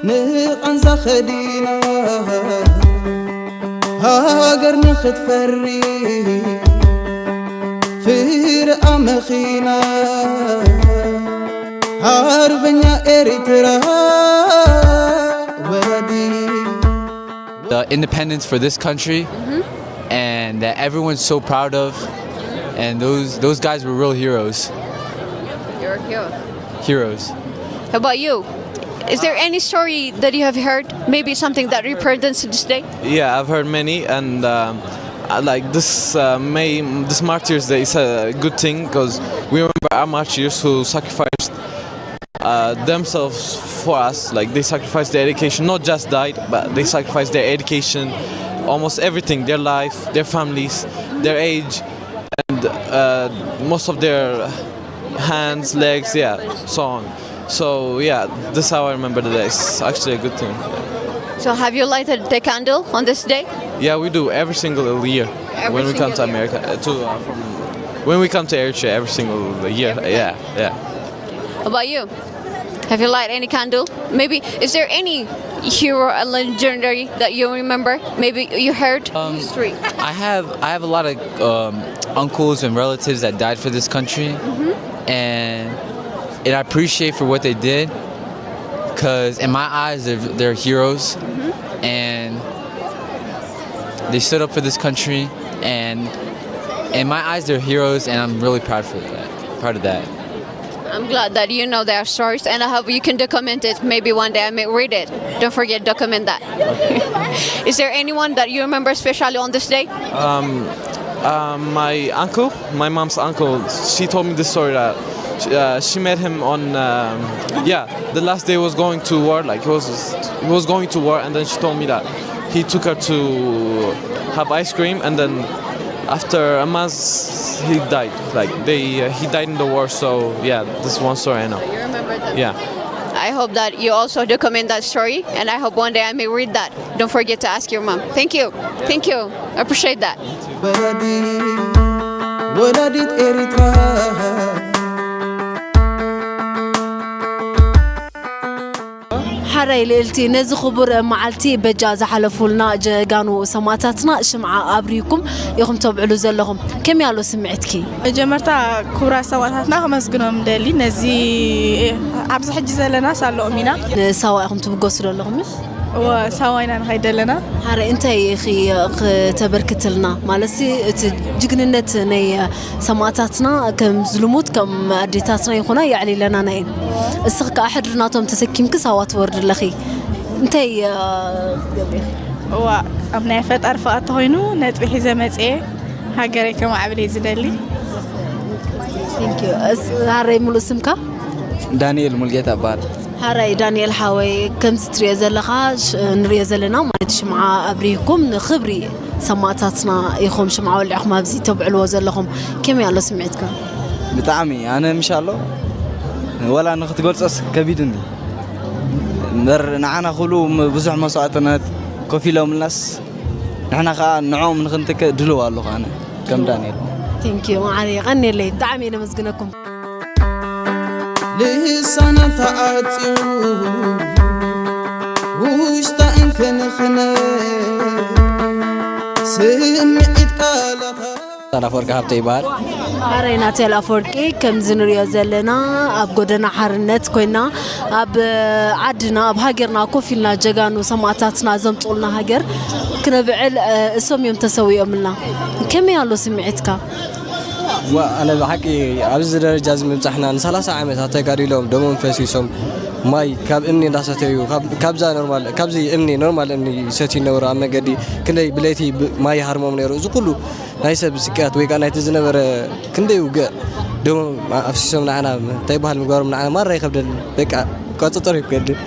ንቓንዛ ኸዲና ሃገር ንኽትፈሪ ፍረ ኣመኺና ሃርበኛ ኤርትራ ወዲ The independence for this country and that everyone's so proud of. And those those guys were real heroes. You're a hero. Heroes. How about you? Is there any story that you have heard? Maybe something that represents this day? Yeah, I've heard many, and um, I- like this uh, May, this Martyrs Day is a good thing because we remember our martyrs who sacrificed uh, themselves for us. Like they sacrificed their education, not just died, but they sacrificed their education, almost everything, their life, their families, their age, and uh, most of their hands, legs, yeah, so on. So yeah, this is how I remember the day. It's actually a good thing. So have you lighted the candle on this day? Yeah, we do every single year Every when we come to single year. America. Uh, to uh, from, when we come to Eritrea, every single year. Yeah, yeah. How about you? Have you light any candle? Maybe is there any hero, a legendary that you remember? Maybe you heard history. I have I have a lot of um, uncles and relatives that died for this country, and and I appreciate for what they did, because in my eyes they're, they're heroes, and they stood up for this country, and in my eyes they're heroes, and I'm really proud for that. Proud of that. I'm glad that you know their stories, and I hope you can document it. Maybe one day I may read it. Don't forget, document that. Is there anyone that you remember especially on this day? Um, my uncle, my mom's uncle, she told me this story that uh, she met him on, um, yeah, the last day was going to war, like he was he was going to war, and then she told me that he took her to Have ice cream, and then after a month, he died. Like they, uh, he died in the war. So yeah, this one story I know. You remember that? Yeah. I hope that you also document that story, and I hope one day I may read that. Don't forget to ask your mom. Thank you. Thank you. I appreciate that. ወላዲት ወላዲት ኤሪትራ ሓራይ ልእልቲ ነዚ ክቡር መዓልቲ በጃ ዝሓለፉልና ጀጋኑ ሰማእታትና ሽምዓ ኣብሪኩም ኢኹም ተብዕሉ ዘለኹም። ከመይ ኣሎ ስምዒትኪ? መጀመርታ ክቡራት ሰማእታትና ከመስግኖም ደሊ። ነዚ ኣብዚ ሕጂ ዘለና ሳለኦም ኢና። ንሳዋ ኢኹም ትብገሱ ዘለኹም? እወ፣ ሳዋ ኢና ንኸይድ ዘለና። ሓራይ እንታይ ኢኺ ክተበርክትልና? ማለትሲ እቲ ጅግንነት ናይ ሰማእታትና ከም ዝልሙት ከም ኣዴታትና ይኹና የዕሊለናና እየን። እስኺ ከኣ ሕድሪ ናቶም ተሰኪምኪ ሳዋ ትወርዲ ኣለኺ። እንታይ፣ እ፣ እዋ፣ ኣብ ናይ ፈጣሪ ፍቓድ ተኾይኑ ነጥቢ ሒዘ መጽኤ ሃገረይ ከማዕብል እየ ዝደሊ። Thank you። እስ-፣ ሓራይ ሙሉእ ስምካ? ዳንኤል ሙልጌታ እበሃል። ሓራይ ዳንኤል ሓወይ፣ ከምዚ ትሪኦ ዘለኻ፣ ሽ-፣ ንሪኦ ዘለና ማለት ሽምዓ ኣብሪህኩም ንኽብሪ ሰማእታትና ኢኹም ሽምዓ ወሊዕኹም ኣብዚ ተብዕልዎ ዘለኹም። ከመይ ኣሎ ስምዒትካ? ብጣዕሚ፣ ኣነ ምሽ ኣሎ፣ ወላ ንኽትገልጾስ ከቢድኒ። እምበር ንዓና ኩሉ ም-፣ ብዙሕ መስዋእትነት ከፊሎምልናስ፣ ንሕና ኸኣ ንዕኦም ንኽንትክእ ድልው ኣለኹ ኣነ ከም ዳንኤል። Thank you፣ መዓረይ፣ የቐንየለይ። ብጣዕሚ እየ ነመስግነኩም። ልሳና ተዓጽዩ ውሽጣ እንክንኽነ ስምዒት ቃላታ ናታን ኣፈወርቂ ሃብተ ይበሃል። ሓራይ ናትናኤል ኣፈወርቂ፣ ከምዚ ንሪኦ ዘለና ኣብ ጎደና ሓርነት ኮይና ኣብ ዓድና ኣብ ሃገርና ኮፍ ኢልና ጀጋኑ ሰማእታትና ዘምጽኡልና ሃገር ክነብዕል፣ እ፣ እሶም እዮም ተሰዊኦምልና። ከመይ ኣሎ ስምዒትካ? ዋ፣ ኣነ ብሓቂ ኣብዚ ደረጃ እዚ ምብጻሕና ንሰላሳ ዓመታት ተጋዲሎም ደሞም ፈሲሶም ማይ ካብ እምኒ እንዳሰተዩ ካብ-፣ ካብዛ ኖርማል፣ ካብዚ እምኒ ኖርማል እምኒ ይሰትዩ ነበሩ ኣብ መገዲ። ክንደይ ብለይቲ ብ-፣ ማይ ይሃርሞም ነይሩ። እዚ ኩሉ ናይ ሰብ ስቅያት ወይ ከዓ ናይቲ ዝነበረ ክንደይ ውግእ ደሞም ኣፍሲሶም ንዓና እንታይ ይበሃል ምግባሮም ንዓና ማራ ይኸብደኒ። በቃ ቋፅጠር ይብገድል።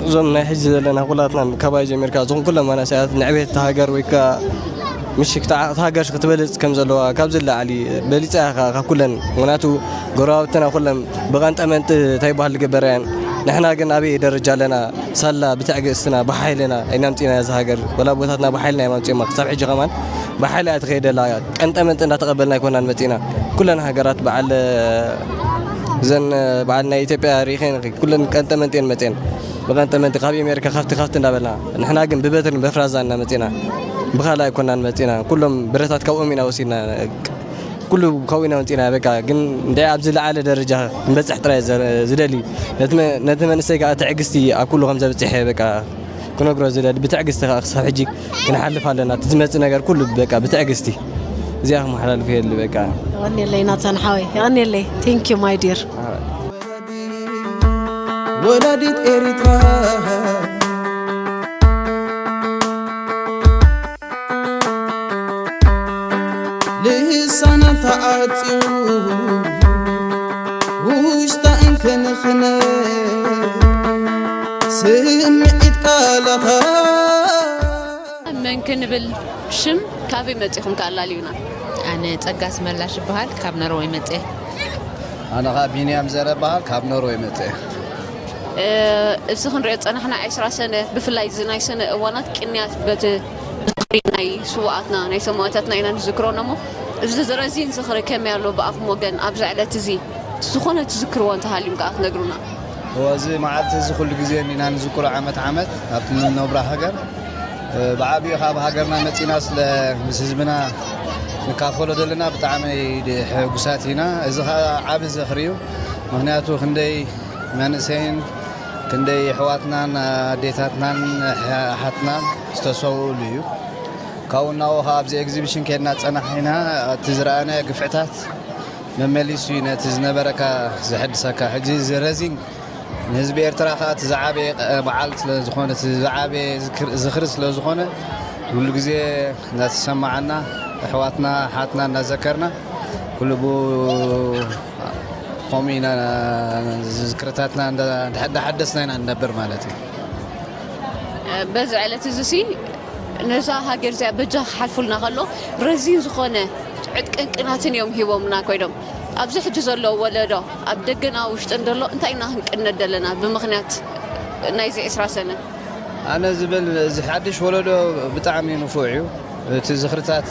እዞም ናይ ሕጂ ዘለና ኩላትና ካባይ ጀሚርካ እዞም ኩሎም መናእሰያት ንዕቤት እታ ሃገር ወይ ከዓ ምሽ ክታ-፣ እታ ሃገር ክትበልፅ ከም ዘለዋ ካብዚ ንላዕሊ በሊፃ እያ ካብ ኩለን። ምክንያቱ ጎረባብትና ኩለን ብቐንጠ መንጢ እንታይ ይበሃል ዝገበራ እየን። ንሕና ግን ኣበይ ደረጃ ኣለና? ሳላ ብትዕግስትና ብሓይልና ኣይናምፂና እዛ ሃገር። ወላ ኣቦታትና ብሓይልና እዮም ኣምፂኦማ። ክሳብ ሕጂ ከማን ብሓይሊ እያ ትኸይድ ዘላ። ቀንጠ መንጢ እንዳተቐበልና ኣይኮናን መፂና። ኩለን ሃገራት በዓል፣ እዘን በዓል ናይ ኢትዮጵያ ርኢኸን ኢኺ። ኩለን ቀንጠ መንጢ እየን መፂአን። ብቐንጠ መንጢ ካብ ኣሜሪካ ካብቲ ካብቲ እንዳበልና። ንሕና ግን ብበትርን በፍራዛን ኢና መፂና። ብኻልእ ኣይኮናን መፂና። ኩሎም ብረታት ካብኦም ኢና ወሲድና። ኩሉ ካብኡ ኢና መፂና። በቃ ግን እንደ ኣብዚ ዝለዓለ ደረጃ ክንበፅሕ ጥራይ ዘ-፣ ዝደሊ። ነቲ መ-፣ ነቲ መንእሰይ ከዓ ትዕግስቲ ኣብ ኩሉ ከም ዘብፅሕ እየ በቃ ክነግሮ ዝደሊ። ብትዕግስቲ ከዓ ክሳብ ሕጂ ክንሓልፍ ኣለና። እቲ ዝመፅእ ነገር ኩሉ በቃ ብትዕግስቲ። እዚኣ ክመሓላልፍ የድሊ በቃ። የቐንየለይ ናታን ሓወይ፣ የቐንየለይ። Thank you my dear። ወላዲት ኤሪትራ ልሳና ተዓጽዩ ውሽጣ እንክንኽነ ስምዒት ቃላታ መን ክንብል ሽም ካበይ መጺኹም ከኣላልዩና? ኣነ ጸጋስ መላሽ እበሃል፣ ካብ ኖርወይ መጽየ። ኣነ ኸኣ ቢንያም ዘረ እበሃል፣ ካብ ኖርወይ መጽየ። እ፣ እዚ ክንሪኦ ዝጸናሕና ዕስራ ሰነ፣ ብፍላይ እዚ ናይ ሰነ እዋናት ቅንያት በቲ ዝኽሪ ናይ ስውኣትና፣ ናይ ሰማእታትና ኢና ንዝክሮን እሞ፣ እዚ ዝረዚን ዝኽሪ ከመይ ኣሎ ብኣኹም ወገን ኣብዚ ዕለት እዚ? ዝኾነ ትዝክርዎ እንተሃልዩም ከኣ ትነግሩና። እወ፣ እዚ መዓልቲ እዚ ኩሉ ግዜ ኢና ንዝክሮ ዓመት ዓመት ኣብቲ ንነብራ ሃገር። እ፣ ብዓቢኡ ካብ ሃገርና መጺና ስለ ምስ ህዝብና ንካፈሎ ዘለና ብጣዕሚ ሕጉሳት ኢና። እዚ ኸኣ ዓቢ ዝኽሪ እዩ። ምኽንያቱ ክንደይ መንእሰይን ክንደይ ኣሕዋትናን ኣዴታትናን ኣሓትናን ዝተሰውኡሉ እዩ። ካብኡ እናብኡ ኸዓ ኣብዚ ኤግዚቢሽን ከድና ዝጸናሕና እቲ ዝረኣናዮ ግፍዕታት መመሊሱ እዩ ነቲ ዝነበረካ ዘሐድሰካ። ሕጂ እዚ ረዚን ንህዝቢ ኤርትራ ኸዓ እቲ ዝዓበየ ቐ-፣ በዓል ስለ ዝኾነ፣ እቲ ዝዓበየ ዝክር-፣ ዝኽሪ ስለ ዝኾነ፣ ኩሉ ግዜ እናተሰማዓና፣ ኣሕዋትና ኣሓትና እናዘከርና፣ ኩሉ ብ-፣ ከምኡ ኢና ዝክርታትና እንዳ-፣ እንዳሓደስና ኢና ንነብር ማለት እዩ። በዚ ዕለት እዚ ሲ ነዛ ሃገር እዚኣ በጃ ክሓልፉልና ከሎ ረዚን ዝኾነ ዕጥቅን ቅናትን እዮም ሂቦምና ኮይኖም። ኣብዚ ሕጂ ዘሎ ወለዶ ኣብ ደገና ውሽጥን ዘሎ እንታይ ኢና ክንቅነት ዘለና ብምኽንያት ናይዚ ዕስራ ሰነ? ኣነ ዝብል እዚ ሓድሽ ወለዶ ብጣዕሚ ንፉዕ እዩ። እቲ ዝኽርታት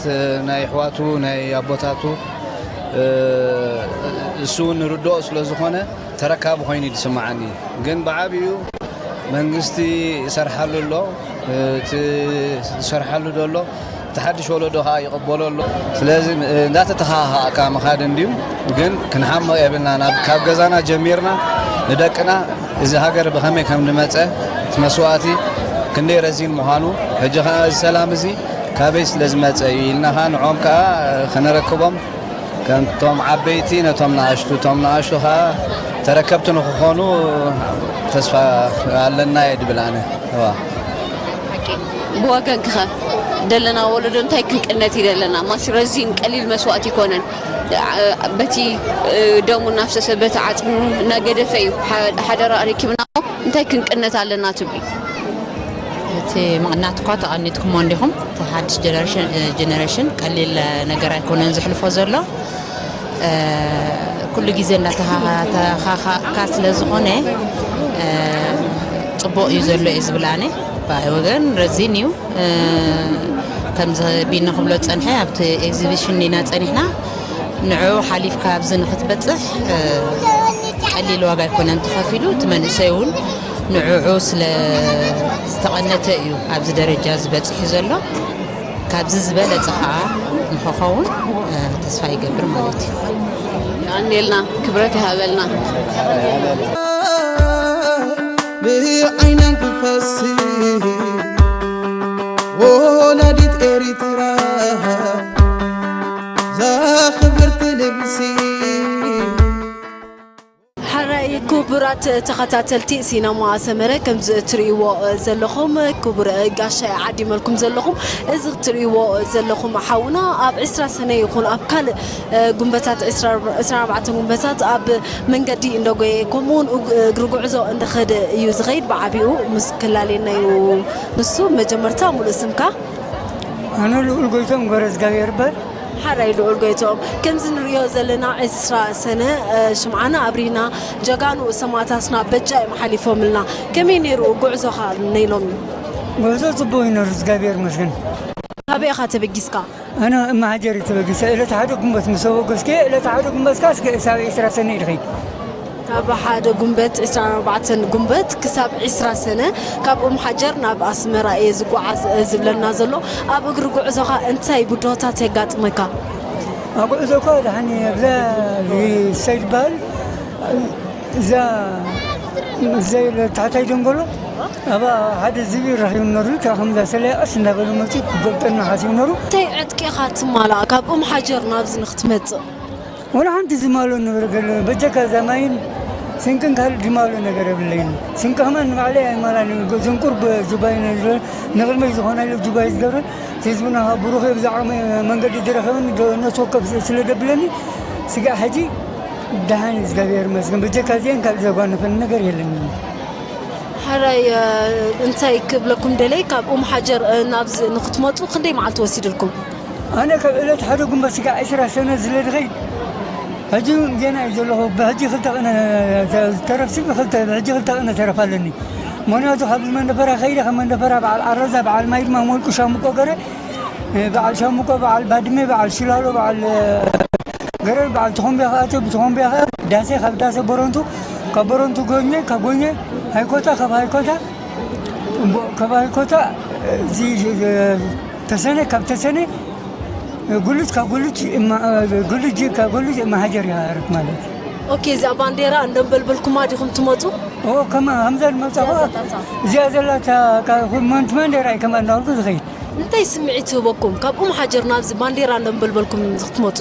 ናይ ኣሕዋቱ ናይ ኣቦታቱ እሱ እውን ንርድኦ ስለ ዝኾነ ተረካቢ ኮይኑ እዩ ዝስምዓኒ። ግን ብዓብዩ መንግስቲ ይሰርሓሉ ኣሎ። እቲ ዝሰርሓሉ ዘሎ እቲ ሓድሽ ወለዶ ከዓ ይቕበሎ ኣሎ። ስለዚ እንዳተተኻኻእካ ምኻድ እንድዩ። ግን ክንሓምቕ የብልና። ናብ ካብ ገዛና ጀሚርና ንደቅና እዚ ሃገር ብኸመይ ከም ዝመፀ እቲ መስዋእቲ ክንደይ ረዚን ምዃኑ ሕጂ ከዓ እዚ ሰላም እዚ ካበይ ስለ ዝመፀ እዩ ኢልና ከዓ ንዖም ከዓ ከነረክቦም ከምቶም ዓበይቲ ነቶም ንኣሽቱ እቶም ንኣሽቱ ከዓ ተረከብቲ ንክኾኑ ተስፋ ኣለና እየ ድብል ኣነ። እዋ። ብወገንክኸ ደለና ወለዶ እንታይ ክንቅነት እዩ ደለና? ማሲ ረዚን ቀሊል መስዋእቲ ይኮነን። በቲ ደሙ እናፍሰሰ በቲ ዓፅሙ እናገደፈ እዩ ሓደራ ኣረኪብና። እንታይ ክንቅነት ኣለና ትብሊ? እቲ ምቕናት እኳ ተቐኒትኩሞ እንዲኹም። እቲ ሓድሽ ጀነሬሽን ቀሊል ነገር ኣይኮነን ዝሕልፎ ዘሎ። ኩሉ ግዜ እንዳተኻኻእካ ስለ ዝኾነ ፅቡቕ እዩ ዘሎ እዩ ዝብል ኣነ። ብኣይ ወገን ረዚን እዩ። ከም ቢኒ ክብሎ ዝፀንሐ ኣብቲ ኤግዚቢሽን ኢና ፀኒሕና። ንዑ ሓሊፍካ ኣብዚ ንክትበፅሕ ቀሊል ዋጋ ኣይኮነን ተኸፊሉ። እቲ መንእሰይ እውን ንዕዑ ስለ ዝተቐነተ እዩ ኣብዚ ደረጃ ዝበፅሕ ዘሎ። ካብዚ ዝበለፀ ከዓ ንክኸውን ተስፋ ይገብር ማለት እዩ። ኣኔልና ክብረት ይሃበልና። ብዓይነን ክፈስስ ወላዲት ኤሪትራ ዛኽብርቲ ልብሲ። ሓራይ ክቡራት ተኸታተልቲ ሲነማ ሰመረ ከምዚ እትርእይዎ ዘለኹም ክቡር ጋሻ ዓዲመልኩም ዘለኹም እዚ እትርእይዎ ዘለኹም ሓውና ኣብ ዕስራ ሰነ ይኹን ኣብ ካልእ ጉንበታት ዕስራን ኣርባዕተን ጉንበታት ኣብ መንገዲ እንደጎየ ከምኡውን እግሪ ጉዕዞ እንደኸደ እዩ ዝኸይድ። ብዓቢኡ ምስ ክላሌና እዩ ንሱ። መጀመርታ ሙሉእ ስምካ? ኣነ ልኡል ጎይቶም ገብረእዝጋብሔር እበሃል። ሓራይ ልኡል ጎይቶም፣ ከምዚ ንርእዮ ዘለና ዕስራ ሰነ ሽምዓና ኣብሪና ጀጋኑ ሰማእታትና በጃ እዮም ሓሊፎምልና። ከመይ ነይሩ ጉዕዞኻ ናይ ሎሚ? ጉዕዞ ጽቡቕ እዩ ነይሩ እግዚኣብሔር ይመስገን። ካበይ ኢኻ ተበጊስካ? ኣነ እመሃጀር እየ ተበጊሰ። ዕለት ሓደ ግንቦት ምስ ተበገስኩ ዕለት ሓደ ግንቦት ከኣ እስከ ክሳብ ዕስራ ሰነ ኢልኺ። ካብ ሓደ ጉንበት ዕስራን ኣርባዕተን ጉንበት ክሳብ ዕስራ ሰነ ካብ ኡም ሓጀር ናብ ኣስመራ እየ ዝጓዓዝ ዝብለና ዘሎ። ኣብ እግሪ ጉዕዞኻ እንታይ ብድሆታት የጋጥመካ? ኣብ ጉዕዞ እኳ ደሓን እየ። ኣብዛ ሰይድ በሃል እዛ ዘይ ታሕታይ ደንጎሎ ኣብ ሓደ ዝብኢ ረኺቡ ነሩ። ካብ ከምዛ ሰለያ ቀስ እንዳበሉ መፂኡ ክገልጠና ሓሲቡ ነሩ። እንታይ ዕጥቂ ኢኻ ትማላእ ካብ ኡም ሓጀር ናብዚ ንክትመፅእ? ወላ ሓንቲ ዝማሎ ነገር የለን። በጃካ እዛ ማይን ስንቅን ካልእ ዝማሎ ነገር የብለይን። ስንቂ ከማን ንባዕለይ ኣይማላን። እዞም ቁሩብ ጁባይ ንቕድመይ ዝኾና ኢለ ጁባይ ዝገብረን፣ እቲ ህዝብና ብሩኽ እዩ፣ ብዛዕባ መንገዲ ዝረኸበኒ ነፍሲ ወከፍ ስለ ደብለኒ፣ ስጋዕ ሕጂ ደሓን እዩ፣ እግዚኣብሔር ይመስገን። በጃካ እዚአን ካልእ ዘጓነፈኒ ነገር የለን። ሕራይ እንታይ ክብለኩም ደለይ፣ ካብ ኡም ሓጀር ናብዚ ንክትመፁ ክንደይ መዓልቲ ወሲድልኩም? ኣነ ካብ ዕለት ሓደ ጉንበት ስጋዕ ዕስራ ሰነ ዝለድኸይ ሕጂ እውን ጌና እዩ ዘለኹ። ብሕጂ ክልተ ቅነ ተረፍሲ ብክልተ ብሕጂ ክልተ ቅነ ተረፍ ኣለኒ። ምክንያቱ ካብ መንደፈራ ከይደ ካብ መንደፈራ በዓል ዓረዛ በዓል ማይ ድማ ሞልቁ ሻምቆ ገረ በዓል ሻምቆ በዓል ባድመ በዓል ሽላሎ በዓል ገረ በዓል ተኾምቢያ ከኣቶ ብተኾምቢያ ከኣ ዳሴ ካብ ዳሴ ቦረንቱ ካብ ቦረንቱ ጎኘ ካብ ጎኘ ሃይኮታ ካብ ሃይኮታ ካብ ሃይኮታ እዚ ተሰነ ካብ ተሰነ ጉልጅ ካብ ጉልጅ ጉልጅ ካብ ጉልጅ መሃጀር ይሃረፍ ማለት ኦኬ። እዛ ባንዴራ እንደንበልበልኩማ ዲኹም ትመፁ? ኦ ከማ ከምዛ ንመፃኹ እዚኣ ዘላታ መንት ባንዴራ እዩ ከማ እናበልኩ ዝኸይድ። እንታይ ስምዒት ትህበኩም ካብ ኡም ሓጀር ናብዚ ባንዴራ እንደንበልበልኩም ክትመፁ?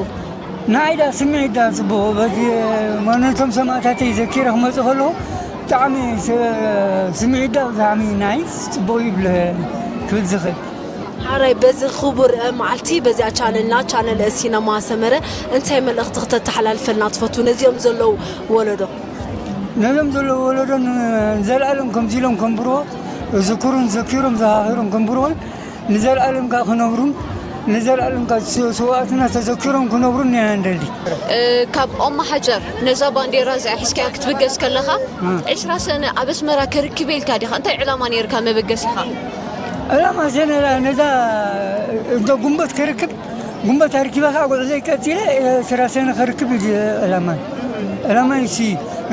ንዓይ ዳ ስምዒት ዳ ፅቡቕ በዚ ማንነቶም ሰማእታተይ ዘኪረ ክመፅእ ከለኹ ብጣዕሚ ስምዒት ዳ ብጣዕሚ ናይ ፅቡቕ ይብል ክብል ዝኽእል ሓራይ በዚ ክቡር መዓልቲ በዚኣ ቻነልና ቻነል ሲነማ ሰመረ እንታይ መልእኽቲ ክተተሓላልፈልና ትፈቱ ነዚኦም ዘለዉ ወለዶ? ነዞም ዘለዉ ወለዶ ንዘለኣለም ከምዚ ኢሎም ከንብርዎ ዝክሩን ዘኪሮም ዘኻኺሮም ከንብርዎን ንዘለኣለም ከዓ ክነብሩን ንዘለኣለም ከዓ ስውኣትና ተዘኪሮም ክነብሩን ኢና ንደሊ። ካብ ኦማ ሓጀር ነዛ ባንዴራ እዚኣ ሒዝካያ ክትብገስ ከለኻ ዕስራ ሰነ ኣብ ኣስመራ ክርክብ ኢልካ ዲኻ? እንታይ ዕላማ ነይርካ መበገሲኻ? ዕላማ ሰነላ ነዛ እንተ ጉንበት ክርክብ ጉንበት ኣርኪበ ከዓ ጉዕዞ ይቀፂለ ስራሰነ ክርክብ እዩ ዕላማ። ዕላማ ይሲ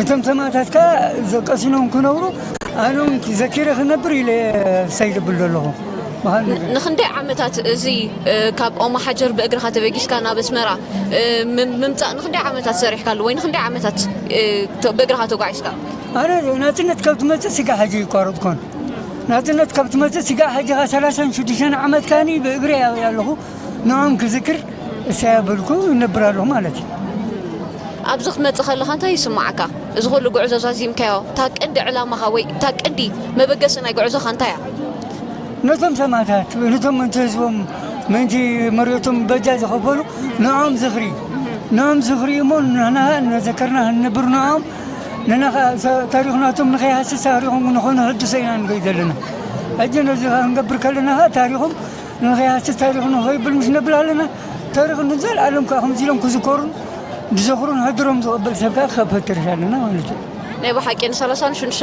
እቶም ሰማእታት ከዓ ዘቀሲኖም ክነብሩ ኣነውን ዘኪረ ክነብር ኢለ ሳይደብል ዘለኹ። ንክንደይ ዓመታት እዚ ካብ ኦማ ሓጀር ብእግርኻ ተበጊስካ ናብ ኣስመራ ምምፃእ ንክንደይ ዓመታት ሰሪሕካሉ ወይ ንክንደይ ዓመታት ብእግርኻ ተጓዒዝካ? ኣነ ናፅነት ካብ ትመፅእ ስጋ ሓጂ ይቋረጥኮን ናፅነት ካብ ትመፅእ ስጋ ሓጂ ካ ሰላሳን ሽዱሽተን ዓመት ካኒ ብእግሪ ኣለኹ። ንዖም ክዝክር እሳያ በልኩ እነብር ኣለኹ ማለት እዩ። ኣብዚ ክትመፅእ ከለኻ እንታይ ይስማዓካ? እዚ ኩሉ ጉዕዞ ዛዚምካዮ እታ ቀንዲ ዕላማኻ ወይ እታ ቀንዲ መበገሲ ናይ ጉዕዞኻ እንታይ እያ? ነቶም ሰማእታት ነቶም ምእንቲ ህዝቦም ምእንቲ መሬቶም በጃ ዝኸፈሉ ንዖም ዝኽሪ ንዖም ዝኽሪ እሞ ንሕና እናዘከርና ክንነብር ንዖም ንና ታሪኽናቶም ንኸይሃስስ ታሪኾም ንኾኑ ሕድሶ ኢና ንገይ ዘለና። ሕጂ ነዚ ክንገብር ከለና ታሪኾም ንኸይሃስስ ታሪኽ ንኸይብል ምስ ነብል ኣለና። ታሪኽ ንዘለኣለም ከዓ ከምዚ ኢሎም ክዝከሩን ዝዘኽሩን ሕድሮም ዝቕበል ሰብ ከዓ ክፈትርሽ ኣለና ማለት እዩ። ናይ ብሓቂ ን35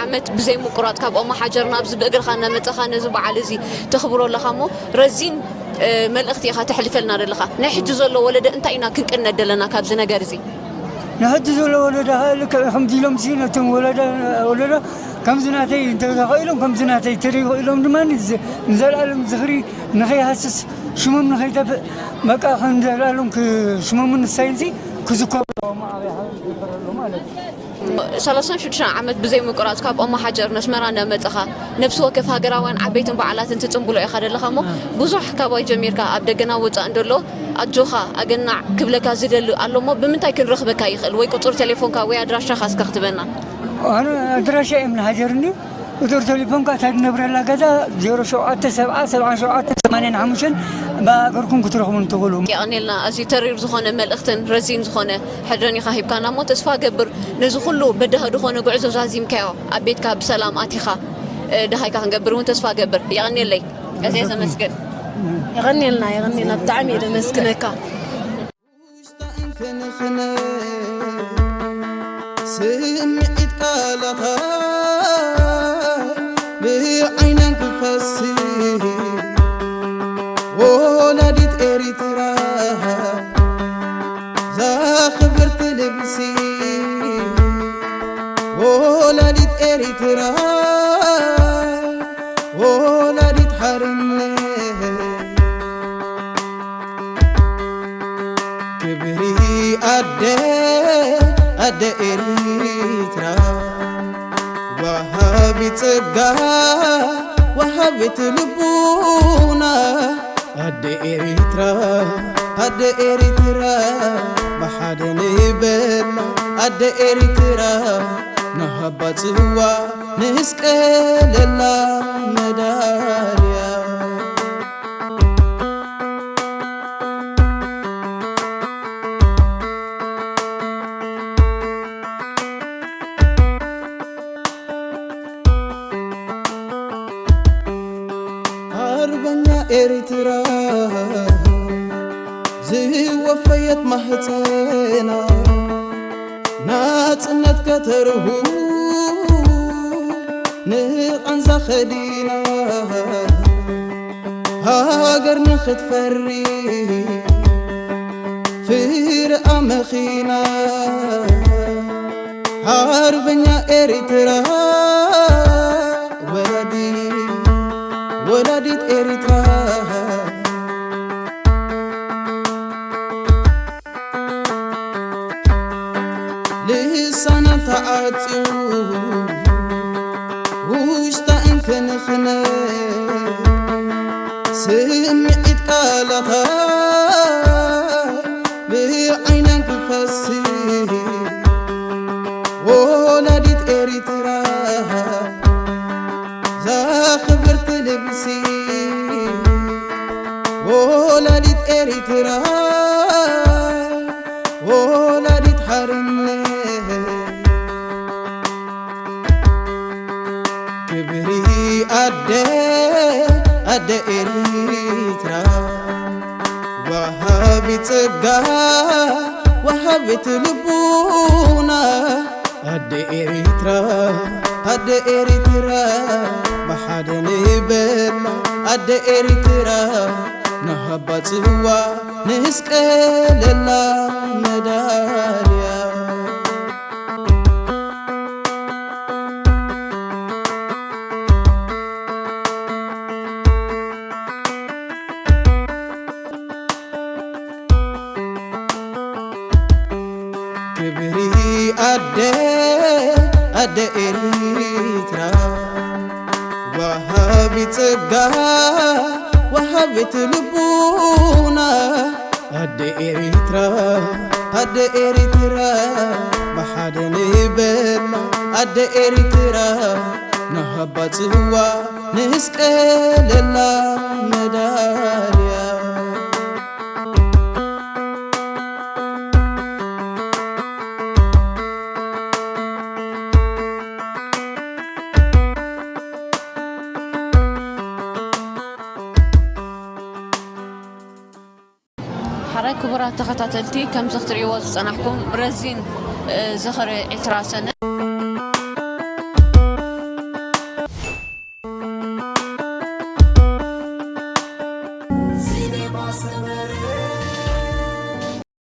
ዓመት ብዘይ ምቁራፅ ካብ ኦማ ሓጀር ናብዚ ብእግርኻ እናመፀኻ ነዚ በዓል እዚ ተኽብሮ ኣለኻ እሞ ረዚን መልእኽቲ ኢኻ ተሕልፈልና ዘለኻ። ናይ ሕጂ ዘሎ ወለደ እንታይ ኢና ክንቅነድ ዘለና ካብዚ ነገር እዚ? ንሕጂ ዘሎ ወለደ ከዓ ልክዕ ከምዚ ኢሎም ሲ ነቶም ወለደ ወለደ ከምዚ ናተይ እንተተኽኢሎም ከምዚ ናተይ ተደይኽኢሎም ድማ ንዘለኣለም ዝኽሪ ንኸይሃስስ ሽሞም ንኸይጠፍእ በቃ ከም ዘላሎም ሽሞምን ንሳይንሲ ክዝከሩ ማለት እዩ። 36 ዓመት ብዘይ ምቁራፅ ካብ ኦማ ሓጀር ነስመራ እናመፀኻ ነብሲ ወከፍ ሃገራውያን ዓበይትን በዓላትን ትፅምብሎ ኢኻ ዘለኻ እሞ ብዙሕ ካባይ ጀሚርካ ኣብ ደገና ወፃእ እንደሎ ኣጆኻ ኣገናዕ ክብለካ ዝደሊ ኣሎ እሞ ብምንታይ ክንረኽበካ ይኽእል ወይ ቁፅሪ ቴሌፎንካ ወይ ኣድራሻኻ እስከ ክትበና? ኣነ ኣድራሻ እዮም ንሃጀር እንድዩ ቁፅሪ ቴሌፎንካ እታ ዝነብረላ ገዛ 07 70 77 85 ብኣገርኩም ክትረኽቡን ትኽእሉ። የቐኔልና ኣዝዩ ተሪር ዝኾነ መልእኽትን ረዚን ዝኾነ ሕድረን ኢኻ ሂብካና እሞ ተስፋ ገብር ነዚ ኩሉ በዳሂ ዝኾነ ጉዕዞ ዛዚምካዮ ኣብ ቤትካ ብሰላም ኣቲኻ ደሃይካ ክንገብር እውን ተስፋ ገብር። የቐኔለይ። ኣዝየ ዘመስግን። የቐኔልና የቐኔልና ብጣዕሚ እየ ደመስግነካ። ውሽጣ እንክንኽነ ስምዒት ቃላታ ብዓይነን ክፈስስ ወላዲት ኤሪትራ ዛኽብርቲ ልብሲ ወላዲት ኤሪትራ ወላዲት ሓርነት ክብሪ ኣደ ኣደ ኤሪትራ ወሃቢ ጸጋ ወሃቢት ልቡና ኣደ ኤሪትራ ኣደ ኤሪትራ ብሓደ ንበላ ኣደ ኤሪትራ ንሃባ ጽዋ ንስቀለላ መዳልያ። ኣርበኛ ኤሪትራ ዝወፈየት ማህፀና ናፅነት ከተርሁ ንቓንዛ ኸዲና ሃገር ንኽትፈሪ ፍርኣ መኺና ሓርበኛ ኤሪትራ ወላዲ ወላዲት ኤሪትራ ልሳና ተዓጽዩ ውሽጣ እንክንኽነ ስምዒት ቃላታ ብዓይነን ክፈስስ ወላዲት ኤሪትራ ዛኽብርቲ ልብሲ ኤርትራ ወላዲት ሓርነት ክብሪ ኣደ ኣደ ኤርትራ ወሃቢ ጸጋ ወሃቢት ልቡና ኣደ ኤርትራ ኣደ ኤርትራ ብሓደ ንበላ ኣደ ኤርትራ ንሃባ ጽዋ ንስቀለላ መዳልያ። ክብሪ ኣደ ኣደ ኤርትራ ወሃቢ ጸጋ ወሃቢት ልቡና ኣደ ኤርትራ ኣደ ኤርትራ ብሓደ ንበላ ኣደ ኤርትራ ንሃባ ጽዋ ንስቀለላ መዳልያ። ሓራይ ክቡራት ተኸታተልቲ፣ ከምዚ ክትርእይዎ ዝጸናሕኩም ረዚን፣ እ፣ ዝኽሪ ዕስራ ሰነ